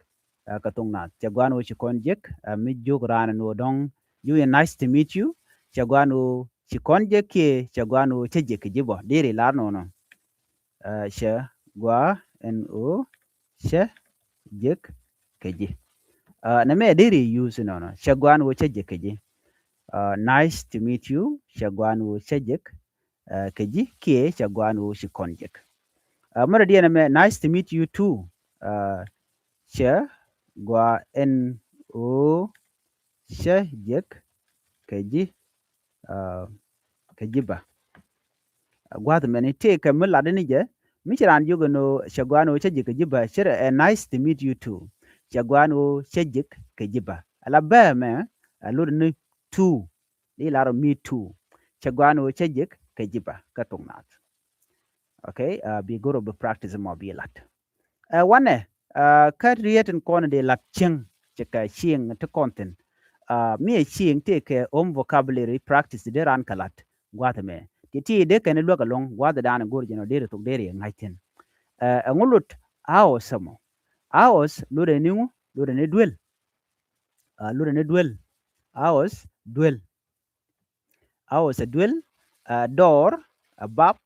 Ɛ, kɛ thok naath, cɛ gua̱a̱ ɛn ɣöö ci kɔn jek, ɛ, mi jiök raan ɛn ɣöö dɔ̱ŋ, you, nice to meet you. Cɛ gua̱a̱ ɛn ɣöö ci kɔn jek kiɛ cɛ gua̱a̱ ɛn ɣöö cä jek kɛ ji̱ bä, deri lar nɔnɔ. Ɛ, cɛ gua̱a̱ ɛn ɣöö cä jek kɛ ji̱. Ɛ, nɛmɛ deri use nɔnɔ, cɛ gua̱a̱ ɛn ɣöö cä jek kɛ ji̱. Ɛ, nice to meet you. Cɛ gua̱a̱ ɛn ɣöö cä jek, ɛ, kɛ ji̱ kiɛ cɛ gua̱a̱ ɛn ɣöö ci kɔn jek. Ɛ, mɛ dɔ̱diɛn ɛmɛ, nice to meet you too. Ɛ, cɛ gua̱a̱ ɛn ɣöö cä jek kɛ ji̱, ɛ, kɛ ji̱ bä. Ɛ, gua̱a̱th mɛni tëëkɛ mi latdä ni jɛ, mi ci raan jiök ɛn ɣöö cɛ gua̱a̱n ɣöö cä jek kɛ ji̱ bä, cɛ, ɛ, nice to meet you too. Cɛ gua̱a̱n ɣöö cä jek kɛ ji̱ bä. Ala bä mɛ, ɛ, lot ni too. Di lar ɔ me too. Cɛ gua̱a̱n ɣöö cä jek kɛ ji̱ bä kä thok naath. Okay, ɛ, bi go̱r ɔ bi practice mɔ bi lat. Ɛ, wanɛ, ɛ, kä riet in kɔn in dee lat cieŋ, cɛ kɛ cieŋ ti kɔn thi̱n. Ɛ, mi ɛ cieŋ tëëkɛ om vocabulary practice dee raan kɛ lat gua̱a̱th ɛmɛ. Ti ti dee kɛn luäk ɛlɔ̱ŋ gua̱a̱th ɛ da̱a̱n in go̱r jɛn ɔ dee ri thok dee ri ɛ ŋa̱c thi̱n. Ɛ, ɛŋu lot hours ɛmɔ? Hours lot ɛ ni ŋu? Lot ɛ ni duel. Ɛ, lot ɛ ni duel. Hours duel. Hours ɛ duel, ɛ, door, ɛ, bap,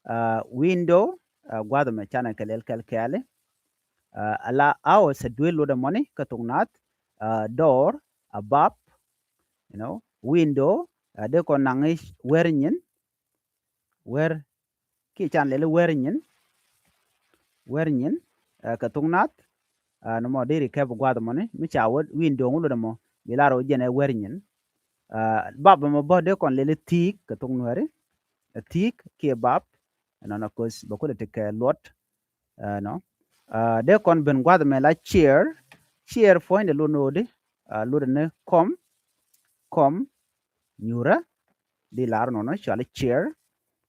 ɛ, window, ɛ, gua̱a̱th ɛmɛ canɛ kɛ lɛl kɛl kɛɛli. Ɛ, ala hours ɛ duel lot ɛmɔni kä thok naath, ɛ, door, ɛ, bap, you know, window, ɛ, dee kɔn naŋ i̱ wɛr nyin, wɛr kiɛ can lɛli wɛr nyin. Wɛr nyin, ɛ, kɛ thok naath, ɛ, nɔmɔ deri kɛp gua̱a̱th ɛmɔni, mi ca wä window ŋu lot ɛmɔ, bi lar ɔ jɛn ɛ wɛr nyin. Ɛ, bap ɛmɔ bä dee kɔn lɛli thi̱i̱k kɛ thok nuɛri, ɛ, thi̱i̱k kiɛ bap, ɛnɔnɔ koth bɛ kulɛ ti kɛ luɔt, ɛ, nɔ. Ɛ, dee kɔn ben gua̱a̱th ɛmɛ la chair, chair puɔ̱nydɛ lot ni ɣöö di, ɛ, lot ni kɔm, kɔm, nyurä, di lar nɔnɔ, cuali chair.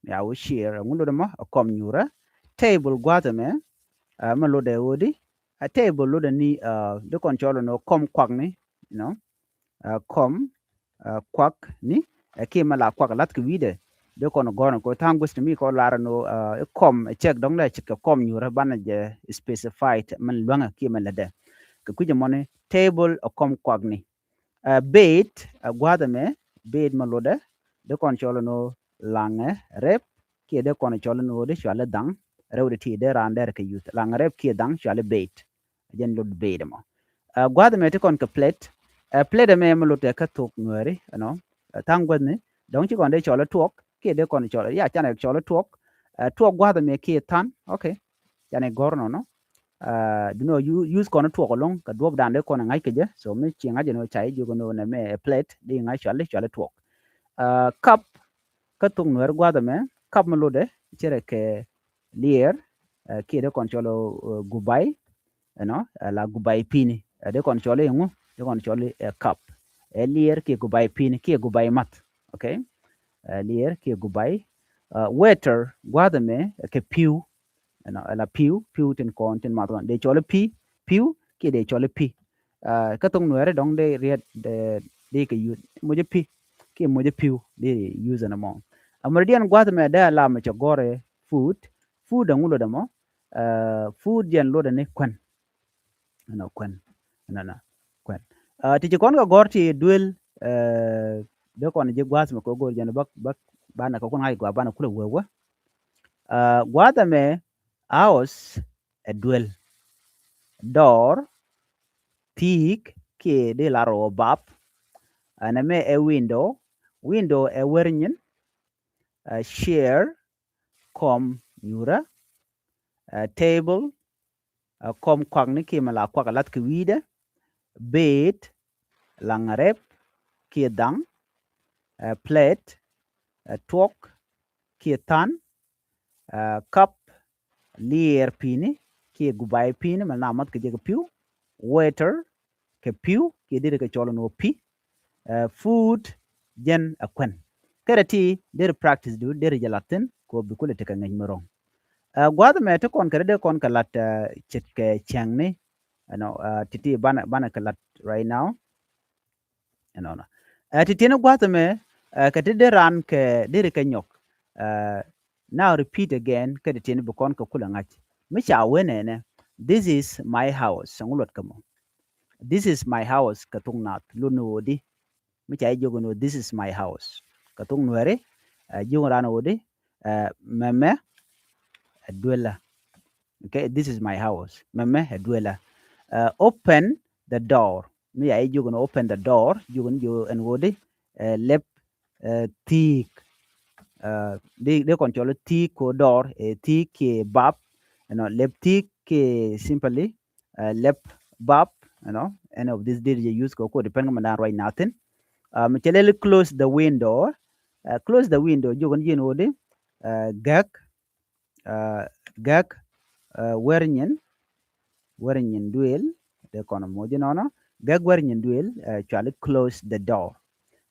ya wä chair, ŋu lotdɛ mɔ, ɛ kɔm nyuurä. Table gua̱a̱th ɛmɛ, ɛ, mɛ lotdɛ ɣöödi, ɛ table lotdɛ ni, ɛ, di kɔn cɔl ɛn ɣöö kɔm kuakni, you know, ɛ, kɔm, ɛ, kuakni, ɛ, kiɛ mɛ la kuak la̱th kɛ wi̱i̱dɛ. Di kɔn gɔ̱r ɛn kɔ tha̱a̱ŋ guäth ti mi kɔ lar ɛn ɣöö, ɛ, kɔm ɛ cɛk dɔ̱ŋ dee ce̱tkɛ kɔm nyuurä banɛ jɛ specified mɛn luäŋɛ kiɛ mɛn lätdɛ. Kɛ kui̱c ɛmɔni table ɛ kɔm kuakni. Ɛ, bed, ɛ, gua̱a̱th ɛmɛ, bed mɛ lotdɛ, di kɔn cɔl ɛn ɣöö laŋɛ rɛp, kiɛ di kɔn cɔl ɛn ɣöö di cuali dhaŋ, rɛw di ti di raan dɛr kɛ yuth. Laŋɛ rɛp kiɛ dhaŋ cuali bed. Jɛn lot bed ɛmɔ. Ɛ, gua̱a̱th ɛmɛ ti kɔn kɛ plate, ɛ, plate ɛmɛ mɛ lotdɛ kä thok nuɛɛri, you know. Ɛ, tha̱a̱ŋ guäthni, dɔ̱ŋ ci kɔn di cɔl ɛ tuɔk, kiɛ di kɔn cɔl ɛ, ya, canɛ cɔl ɛ tuɔk. Ɛ, tuɔk gua̱a̱th ɛmɛ kiɛ tha̱a̱n, okay. Canɛ gɔ̱r nɔnɔ. Ɛ, duŋni ɣöö use kɔn tuɔk ɛlɔ̱ŋ kɛ duɔ̱ɔ̱pdan dee kɔn ɛ ŋa̱c kɛ jɛ. So mi ci ŋa̱c ɛn ɣöö ca ji̱ jiök ɛn ɣöö nɛmɛ ɛ plate, di ŋa̱c cuali, cuali tuɔk. Ɛ, cup, kä thok nuɛɛri gua̱a̱th ɛmɛ, cup mɛ lotdɛ, cɛ rɛ kɛ liɛɛr, ɛ, kiɛ di kɔn cɔl ɛ, ɛ, gubai, you know, ɛ, la gubai pi̱i̱ni. Ɛ, di kɔn cɔl i̱ ŋu, di kɔn cɔl i̱, ɛ, cup. Ɛ liɛɛr kiɛ gubai pi̱i̱ni, kiɛ gubai math. Okay? Ɛ, liɛɛr kiɛ gubai. Ɛ, waiter, gua̱a̱th ɛmɛ, ɛ, kɛ pi̱w. You know, ɛ la pi̱w, pi̱w tin kɔn, tin math kɔn. Dee cɔl i̱ pi̱, pi̱w, kiɛ dee cɔl i̱ pi̱. Ɛ, kä thok nuɛɛri dɔ̱ŋ dee riɛt, dee, dee kɛ yuth. Mocä pi̱, kiɛ mocä pi̱w, dee use ɛn ɛmɔ. Ɛ, mɔrdiɛn gua̱a̱th ɛmɛ dee a lam cɛ gɔ̱r ɛ food. Food ɛŋu lotdɛ mɔ? Ɛ, food jɛn lotdɛ ni kuän. Ɛnɔ kuän. Ɛnɔ, ɛnɔ kuän. Ɛ, ti ci kɔn kɛ gɔ̱r ti duel, ɛ, dee kɔn ji̱ gua̱a̱th mɛ kɛ go̱r jɛn bä, bä, banɛ kɛ kun ŋa̱c gɔaa banɛ kulɛ wee wee. Ɛ, gua̱a̱th ɛmɛ house ɛ duel. Door, thi̱i̱k, kiɛ di lar ɣöö bap. Ɛn ɛmɛ ɛ window. Window ɛ wer nyin. Ɛ, chair, kɔm nyuurä. Ɛ, table, ɛ, kɔm kuakni kiɛ mɛ la kuak ɛ la̱th kɛ wi̱i̱dɛ. Bed, laŋ rɛp kiɛ dhaŋ. Ɛ, plate, ɛ, tuɔk kiɛ tha̱a̱n. Ɛ, cup, liɛɛr pi̱i̱ni kiɛ gubai pi̱i̱ni mɛ na math kɛ jɛ kɛ pi̱w. Waiter, kɛ pi̱w kiɛ deri kɛ cɔl ɛn ɣöö pi̱. Ɛ, food, jɛn ɛ kuän. Kɛ rɛ ti deri practice du deri jɛ la̱th thi̱n kɛ ɣöö bi kulɛ tekɛ ŋäc mi ro̱ŋ. Ɛ, gua̱a̱th ɛmɛ ti kɔn kɛ rɛ dee kɔn kɛ la̱t, ɛ, ce̱tkɛ cäŋni, you know, ɛ, ti ti banɛ, banɛ kɛ la̱t right now. Ɛnɔnɔ. Ɛ, ti tiɛni gua̱a̱th ɛmɛ, ɛ, kɛ ti dee raan kɛ deri kɛ nyɔk. Ɛ, now repeat again, kɛ ti tiɛni bi kɔn kɛ kulɛ ŋa̱c. Mi ca wen ɛnɛ, this is my house. Ɛŋu luɔt kɛ mɔ? This is my house kɛ thok naath. Lot ni ɣöö di. Mi ca jiök ɛn ɣöö this is my house kɛ thok nuɛɛri, ɛ, jiök raan ɣöö di, ɛ, mɛmɛ ɛ duelä. Okay, this is my house. Mɛmɛ ɛ duelä. Ɛ, open the door. Mi ca jiök ɛn ɣöö open the door, jiök ɛn jiök ɛn ɣöö di, ɛ, lɛp, ɛ, thi̱i̱k. Ɛ, di, di kɔn cɔl thi̱i̱k kɛ door, ɛ, thi̱i̱k kiɛ bap, you know, lɛp thi̱i̱k kiɛ simply, ɛ, lɛp bap, you know, any of this deri jɛ use kɛ kɔ depend kɛ mɛ dan right now thi̱n. Ɛ, mi cɛ lɛli close the window. Ɛ, close the window, jiök ɛn ji̱ ɛn ɣöö di, ɛ, gäk, ɛ, gäk, ɛ, wer nyin, wer nyin duëël, dee kɔn moc inɔnɔ, gäk wer nyin duëël, ɛ, cuali close the door.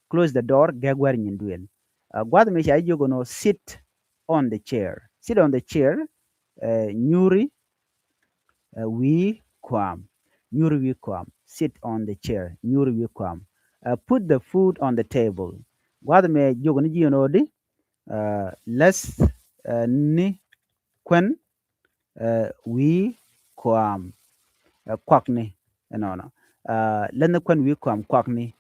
Close the door, gäk wer nyin duëël. Ɛ, gua̱th mi ca jiök ɛn ɣöö sit on the chair. Sit on the chair, ɛ, nyuuri, ɛ, wi̱i̱ kua̱a̱m. Nyuuri wi̱i̱ kua̱a̱m. Sit on the chair. Nyuuri wi̱i̱ kua̱a̱m. Ɛ, put the food on the table. Gua̱th mi jiök ni ji̱ ɛn ɣöö di, ɛ, läth, ɛ, ni kuän, ɛ, wi̱i̱ kua̱a̱m, ɛ, kuakni, ɛnɔnɔ. Ɛ, läth ni kuän wi̱i̱ kua̱a̱m kuakni.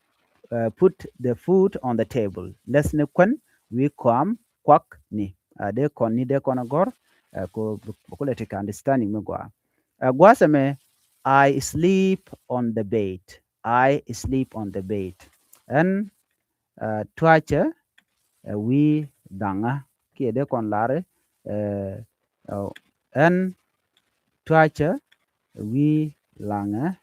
Ɛ, put the food on the table. Läth ni kuän wi̱i̱ kua̱a̱m kuakni. Ɛ, dee kɔn ni dee kɔn a gɔ̱r, ɛ, kɛ ɣöö bi kulɛ tekɛ understanding mi gɔaa. Ɛ, gua̱a̱th ɛmɛ, I sleep on the bed. I sleep on the bed. Ɣän, ɛ, tuacä, ɛ, wi̱i̱ dhaŋä. Kiɛ dee kɔn lar, ɛ, ɛ, ɣän tuacä, ɛ, wi̱i̱ laŋä,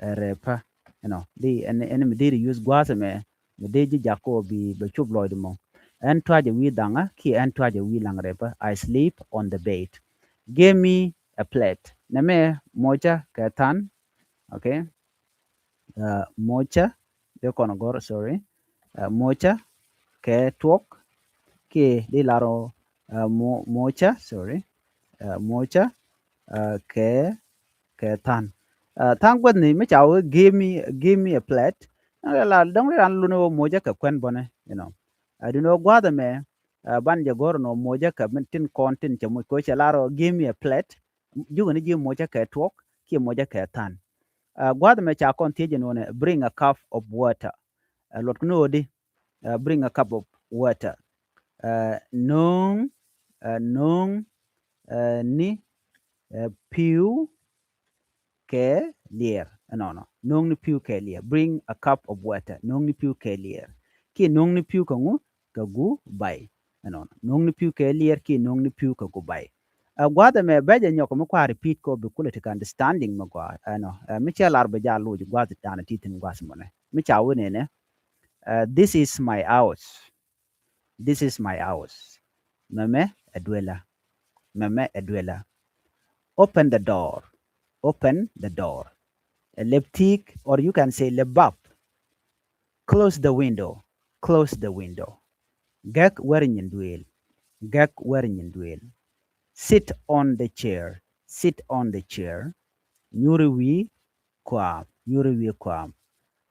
ɛ, rɛpä. You know, di ɛn, ɛn mi deri use gua̱a̱th ɛmɛ, mi dee ji̱ jakä bi, bɛ cop lɔcdɛ mɔ. Ɣän tuacä wi̱i̱ dhaŋä, kiɛ ɣän tuacä wi̱i̱ laŋä rɛpä. I sleep on the bed. Give me a plate. Nɛmɛ mocä kɛ tha̱a̱n. Okay. Ɛ, mocä, dee kɔn gɔ̱r, sorry. Ɛ, mocä kɛ tuɔk, kiɛ di lar ɣöö Ɛ, mo-, moca, sorry. Ɛ, moca, ɛ, kɛ, kɛ than. Ɛ, tha̱a̱ŋ guäthni mi ca wee give me, give me a plate. Ɛn la dɔ̱ŋ ri ran luni wä moca kɛ kuɛn bɔnɛ, you know. Ɛ, duundɛ wä gua̱a̱th ɛmɛ, ɛ, ban jɛ gɔ̱r ɛn wä moca kɛ min tin kɔn tin cɛ moc kɛ wä cɛ lar wä give me a plate. Jukɛ ni ji̱ moca kɛ tuɔk kiɛ moca kɛ than. Ɛ, gua̱a̱th ɛmɛ ca kɔn thiec ɛn wä nɛ bring a cup of water. Ɛ, luɔt kɛ ni wä di, ɛ, bring a cup of water. Ɛ, no̱o̱ŋ, ɛ, no̱o̱ŋ, ɛ, ni, ɛ, pi̱w kɛ liɛɛr. Ɛnɔnɔ. No̱o̱ŋ ni pi̱w kɛ liɛɛr. Bring a cup of water. No̱o̱ŋ ni pi̱w kɛ liɛɛr. Kiɛ no̱o̱ŋ ni pi̱w kɛ ŋu? Kɛ guu̱ bay. Ɛnɔnɔ. No̱o̱ŋ ni pi̱w kɛ liɛɛr kiɛ no̱o̱ŋ ni pi̱w kɛ guu̱ bay. Ɛ, gua̱a̱th ɛmɛ bɛ jɛ nyɔk mi kua repeat kɔ bi kulɛ ti kɛ understanding mi gɔaa. Ɛnɔ. Ɛ, mi cɛ lar bɛ jɛ a loc gua̱a̱th dan ti thi̱n gua̱a̱th mɔnɛ. Mi ca wee nɛnɛ. Ɛ, this is my house. This is my house. Mɛmɛ ɛ duela. Mɛmɛ ɛ duela. Open the door. Open the door. Ɛ lɛp thi̱i̱k, or you can say lɛp bap. Close the window. Close the window. Gɛk wɛr nyin duëël. Gɛk wɛr nyin duëël. Sit on the chair. Sit on the chair. Nyuri wi̱i̱ kua̱a̱m. Nyuri wi̱i̱ kua̱a̱m.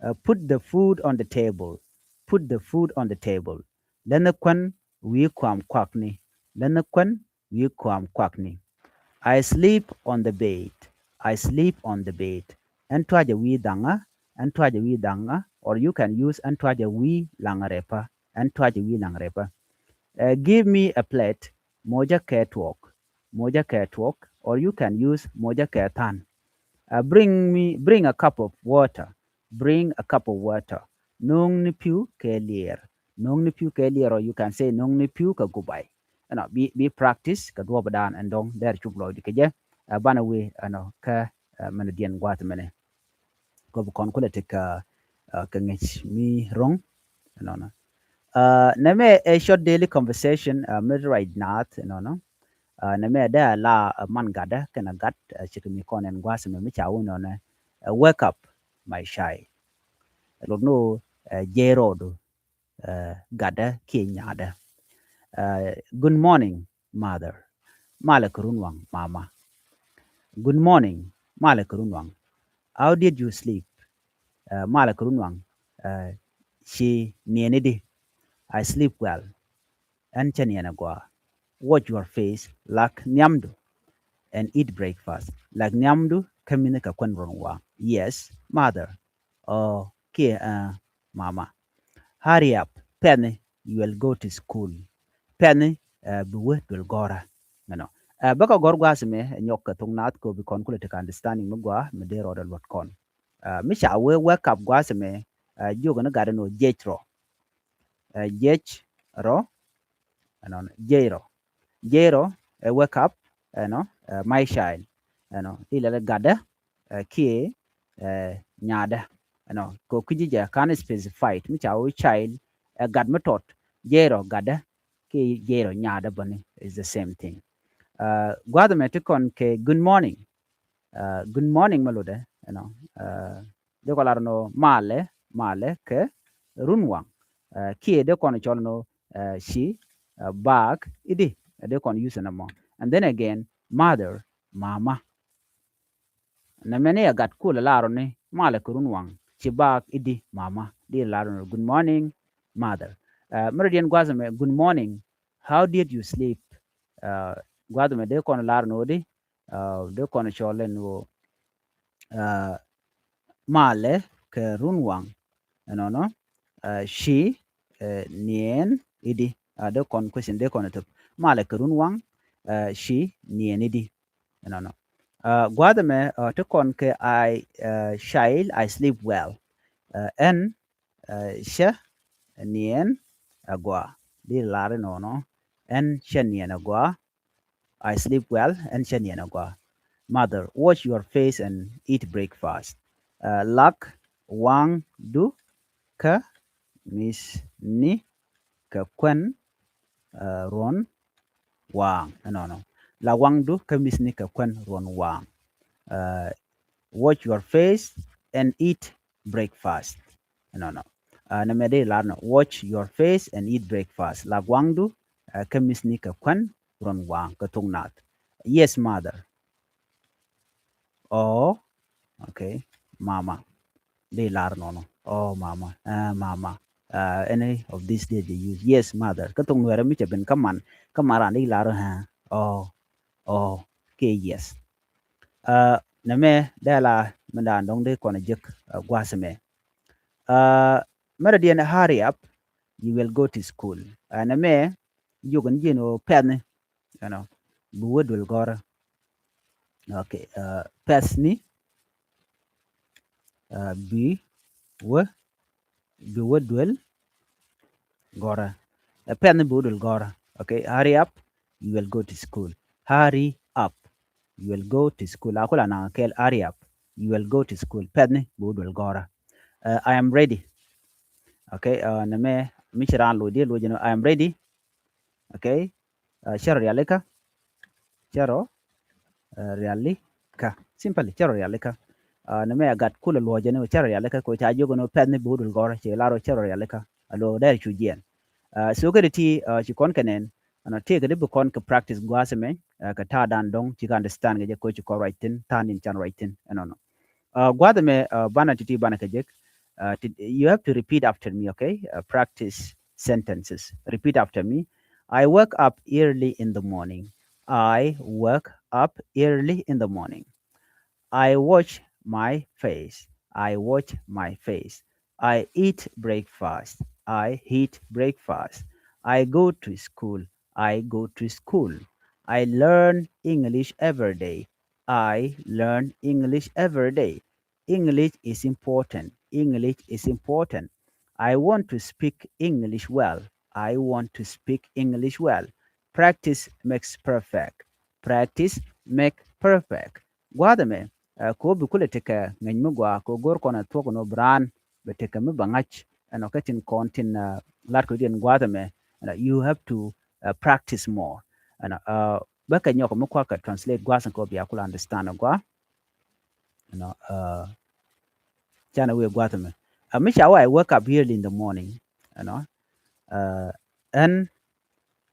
Ɛ, put the food on the table. Put the food on the table. Länh kuän wi̱i̱ kua̱a̱m kuakni. Länh kuän wi̱i̱ kua̱a̱m kuakni. I sleep on the bed. I sleep on the bed. Ɛn tuacɛ wi̱i̱ dhaŋä. Ɛn tuacɛ wi̱i̱ dhaŋä. Or you can use ɛn tuacɛ wi̱i̱ laŋ rɛpä. Ɛn tuacɛ wi̱i̱ laŋ rɛpä. Ɛ, give me a plate. Moca kɛ tuɔk. Moca kɛ tuɔk. Or you can use moca kɛ than. Ɛ, bring me, bring a cup of water. Bring a cup of water. No̱o̱ŋ ni pi̱w kɛ liɛɛr. No̱o̱ŋ ni pi̱w kɛ liɛɛr, or you can say no̱o̱ŋ ni pi̱w kɛ guu̱ bay. Ɛnɔ, bi, bi practice kɛ duɔ̱ɔ̱p dan ɛn dɔ̱ŋ dɛr cup lɔcdi kɛ jɛ. Ɛ, banɛ wee, ɛnɔ, kä, ɛ, mɛn diɛn gua̱a̱th mɛnɛ. Kɔ bi kɔn kulɛ ti kɛ, ɛ, kɛ ŋäc mi ro̱ŋ. Ɛnɔnɔ. Ɛ, nɛmɛ ɛ short daily conversation, ɛ, mi ruac naath, ɛnɔnɔ. Ɛ, nɛmɛ dee a la, ɛ, man gatdä kɛnɛ gat, ɛ, cikɛ mi kɔn ɛn gua̱a̱th mɛ mi ca wee nɔnɛ. Ɛ, wake up, my child. Ɛ, lot ni ɣöö, ɛ, jɛy rɔɔdu, ɛ, gatdä kiɛ nyaadä. Ɛ, good morning, mother. Malɛ kɛ runwaŋ, mama. Good morning. Malɛ kɛ runwaŋ. How did you sleep? Ɛ, malɛ kɛ runwaŋ. Ɛ, ci niɛni di? I sleep well. Ɛn cä niɛn agɔaa. Wash your face, lak nhiamdu, and eat breakfast. Lak nhiamdu kä mi̱ni kɛ kuän runwaŋ. Yes, mother. Ɔ, kiɛ, ɛ, mama. Hurry up, pɛni, you will go to school. Pɛni, ɛ, bi wä duel gɔ̱rä. Ɛnɔ. Ɛ, bä kɛ gɔ̱r gua̱a̱th mɛ, ɛ, nyɔk kɛ thok naath kɔ bi kɔn kulɛ ti kɛ understanding mi gɔaa mi dee rɔɔdɛ luɔt kɔn. Ɛ, mi ca wee wake up gua̱a̱th mɛ, ɛ, jiök ni gatdä ni ɣöö jiɛc rɔ. Ɛ, jiɛc rɔ. Ɛnɔ, jiɛc rɔ. Jiɛc rɔ, ɛ, wake up, ɛnɔ, ɛ, my child. Ɛnɔ, di lɛl gatdä, ɛ, kiɛ, ɛ, nyaadä. Ɛnɔ, kɛ ɣöö ki ji̱ jɛ kan specified, mi ca wee child, ɛ, gat mi tɔt, jiɛc rɔ gatdä, kiɛ jiɛc rɔ nyaadä bäni, is the same thing. Ɛ, gua̱a̱th mɛ ti kɔn kɛ good morning. Ɛ, good morning mɛ lotdɛ, ɛnɔ, ɛ, dee kɔn lar nɔ malɛ, malɛ kɛ runwaŋ. Ɛ, kiɛ dee kɔn cɔl nɔ, ɛ, ci, ɛ, baak i̱di, ɛ, dee kɔn use nɔmɔ. And then again, mother, mama. Nɛmɛ ni a gat kulɛ lar ni malɛ kɛ runwaŋ, ci baak i̱di, mama. Di lar nɔ good morning, mother. Ɛ, mi rɔ diɛn gua̱a̱th mɛ, good morning, how did you sleep? Ɛ, gua̱a̱th mɛ dee kɔn lar nɔ di, ɛ, dee kɔn cɔl ɛn ɣöö, ɛ, malɛ kɛ runwaŋ. Ɛnɔnɔ, ɛ, ci, ɛ, niɛn i̱di. Ɛ, dee kɔn question, dee kɔn thop. Malɛ kɛ runwaŋ, ɛ, ci niɛn i̱di. Ɛnɔnɔ. Ɛ, gua̱a̱th mɛ, ɛ, ti kɔn kɛ I, ɛ, child, I sleep well. Ɛ, ɛn, ɛ, cä niɛn agɔaa. Di lar inɔnɔ. Ɛn cä niɛn agɔaa. I sleep well, ɛn cä niɛn agɔaa. Mother, wash your face and eat breakfast. Ɛ, lak waŋdu kä mi̱thni kɛ kuän, ɛ, ruɔ̱n waaŋ. Ɛnɔnɔ. Lak waŋdu kä mi̱thni kɛ kuän ruɔ̱n waaŋ. Ɛ, wash your face and eat breakfast. Ɛnɔnɔ. Ɛ, nɛmɛ dee lar nɔ, wash your face and eat breakfast. Lak waŋdu, Kä mi̱thni kɛ kuän ruɔ̱n waaŋ kɛ thok naath. Yes, mother. Oh, okay. Mama. Di lar nɔnɔ. Oh, mama. Ah, mama. Ah, any of these days they use yes, mother. Kä thok Nuɛrɛ mi cɛ ben kä man, kä man ran di lar, ha. Oh, oh. Kɛ yes. Ah, nɛmɛ dee la mi daan dɔ̱ŋ di kɔn jek, ah, gua̱a̱th mɛ. Ah, mɛrɛ diɛn, hurry up, you will go to school. Ah, nɛmɛ jiök ni ji̱n ɣöö pɛthni, you know, bi wä duel gɔ̱rä. Okay, uh, pɛthni, uh, bi wä, bi wä duel gɔ̱rä. Uh, pɛthni bi wä duel gɔ̱rä. Okay, hurry up, you will go to school. Hurry up, you will go to school. A kula na kɛl, hurry up, you will go to school. Pɛthni bi wä duel gɔ̱rä. Uh, I am ready. Okay, uh, nɛmɛ mi ci raan loc diɛ loc jɛ ni, I am ready. Okay. Uh, cɛ rɔ rialikä. Cɛ rɔ, uh, rialikä. Simply, cɛ rɔ rialikä. Uh, nɛmɛ a gat kulɛ luɔcɛ ni cɛ rɔ rialikä, kɛ ca jiök ni pɛthni bi wä duel gɔ̱rä, cɛ lar ɣöö cɛ rɔ rialikä. A luɔk dee cu jiɛn. Uh, so kɛ ti ti, uh, ci kɔn kɛ nɛn, ɛnɔ, tëëkɛ di bi kɔn kɛ practice gua̱a̱th mɛ, uh, kɛ ta̱a̱ dan dɔ̱ŋ ci kɛ understand kɛ jɛ kɛ ci kɔn ruac thi̱n, ta̱a̱ ni can ruac thi̱n, ɛnɔnɔ. Uh, gua̱a̱th mɛ, uh, banɛ ti ti banɛ kɛ jek. Uh, ti, you have to repeat after me, okay? Uh, practice sentences. Repeat after me. I wake up early in the morning. I wake up early in the morning. I wash my face. I wash my face. I eat breakfast. I eat breakfast. I go to school. I go to school. I learn English every day. I learn English every day. English is important. English is important. I want to speak English well. I want to speak English well. Practice makes perfect. Practice make perfect. Gua̱a̱th ɛmɛ, uh, kɛ ɣöö bi kulɛ tekɛ ŋäc mi gɔaa, kɛ ɣöö go̱r kɔn ɛ thuɔ̱k ɛn ɣöö bi raan bɛ tekɛ mi bɛ ŋa̱c, ɛnɔ, kä tin kɔn tin, uh, lat kɛ diɛn gua̱a̱th ɛmɛ, ɛnɔ, you have to, uh, practice more. Ɛnɔ, uh, bä kɛ nyɔk mi kua̱r kɛ translate gua̱a̱th ɛn kɛ ɣöö bia kulɛ understand ɛ gɔaa. Ɛnɔ, uh, canɛ wee gua̱a̱th ɛmɛ. Uh, mi ca wä, I wake up early in the morning. Ɛnɔ, uh, ɛn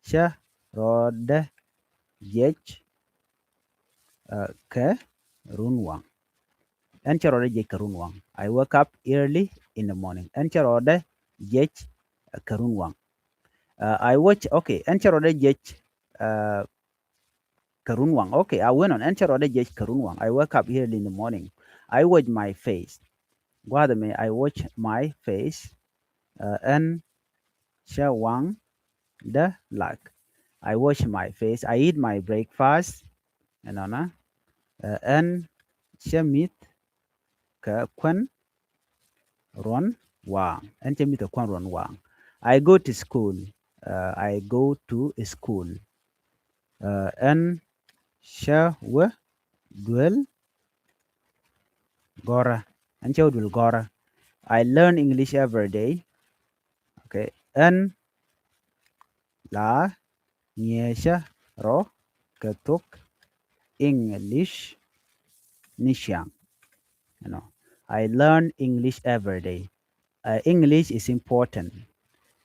cä rɔɔdɛ jiɛc, uh, kɛ run waŋ. Ɛn cä rɔɔdɛ jiɛc kɛ run waŋ. I wake up early in the morning. Ɛn cä rɔɔdɛ jiɛc, uh, kɛ run waŋ. Uh, I watch, okay, ɛn cä rɔɔdɛ jiɛc, uh, kɛ run waŋ. Okay, a wen ɔn, ɛn cä rɔɔdɛ jiɛc kɛ run waŋ. I wake up early in the morning. I wash my face. Gua̱a̱th ɛmɛ, I wash my face. Uh, ɛn cä waŋ dä lak. I wash my face. I eat my breakfast. Ɛnɔnɔ. Uh, ɛn cä mi̱th kɛ kuän ruɔ̱n waaŋ. Ɛn cä mi̱th kɛ kuän ruɔ̱n waaŋ. I go to school. Uh, I go to school. Uh, ɛn cä wä duel gɔ̱rä. Ɛn cä wä duel gɔ̱rä. I learn English every day. Okay. Ɛn la ŋi̱eecä rɔ kɛ thok English ni ciaŋ. You know, I learn English every day. Uh, English is important.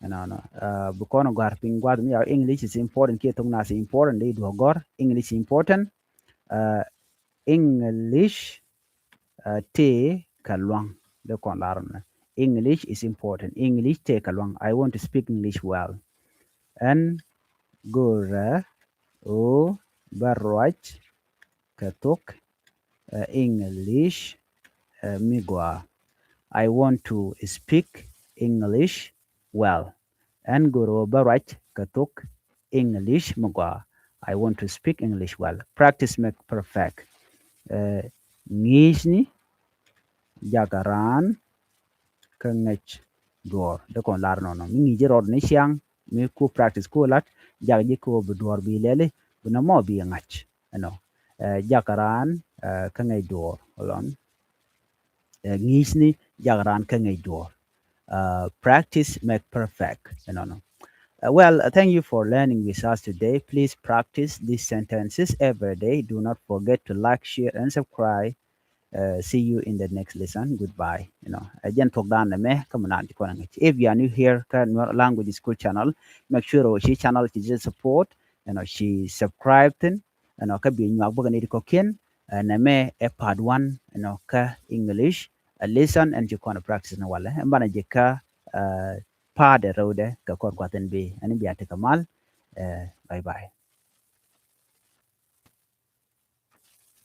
You know, no. Uh, bi kɔn gɔ̱a̱r piny gua̱th mi ya, English is important. Kiɛ thok nath important, di duɔ̱ɔ̱k gɔ̱r. English is important. Uh, English, uh, tëë kɛ luaŋ. Di kɔn lar nɛ. English is important. English tëë kɛ luaŋ. I want to speak English well. Ɛn go̱rɛ ɣöö bä ruac kɛ thok, uh, English, uh, mi gɔaa. I want to speak English well. Ɛn go̱rɛ ɣöö bä ruac kɛ thok English mi gɔaa. I want to speak English well. Practice make perfect. Uh, ŋi̱i̱cni jakɛ raan kä ŋäc duɔ̱ɔ̱r. Dee kɔn lar nɔnɔ. Mi ŋi̱i̱c rɔɔd ni ciaŋ, mi ku practice ku lat, jak ji̱ ku bi duɔ̱ɔ̱r bi lɛli, bi nɔmɔ bi ŋa̱c. Ɛnɔ. Uh, jakɛ raan, uh, kä ŋäc duɔ̱ɔ̱r. Hold on. Uh, ŋi̱i̱cni jakɛ raan kä ŋäc duɔ̱ɔ̱r. Uh, practice make perfect. Ɛnɔnɔ. Uh, well, uh, thank you for learning with us today. Please practice these sentences every day. Do not forget to like, share, and subscribe. Uh, see you in the next lesson. Goodbye. You know, ɛ jɛn thuɔ̱k dan nɛmɛ kä mi naan ci kɔn a ŋäc. If you are new here kä Nuer Language School channel, make sure ci channel ci jɛ support, you know, ci subscribe thin, you know, kä bi nyuak bä kɛ ni ti kɔ̱kiɛn. Uh, nɛmɛ ɛ part one, you know, kä English a lesson ɛn ci kɔn a practice ni walɛ. Ɛn banɛ jɛ kä uh, part ɛ rɛwdɛ kɛ kɔr kuathin bi ɛn bi a ti kɛ mal. Uh, bye bye.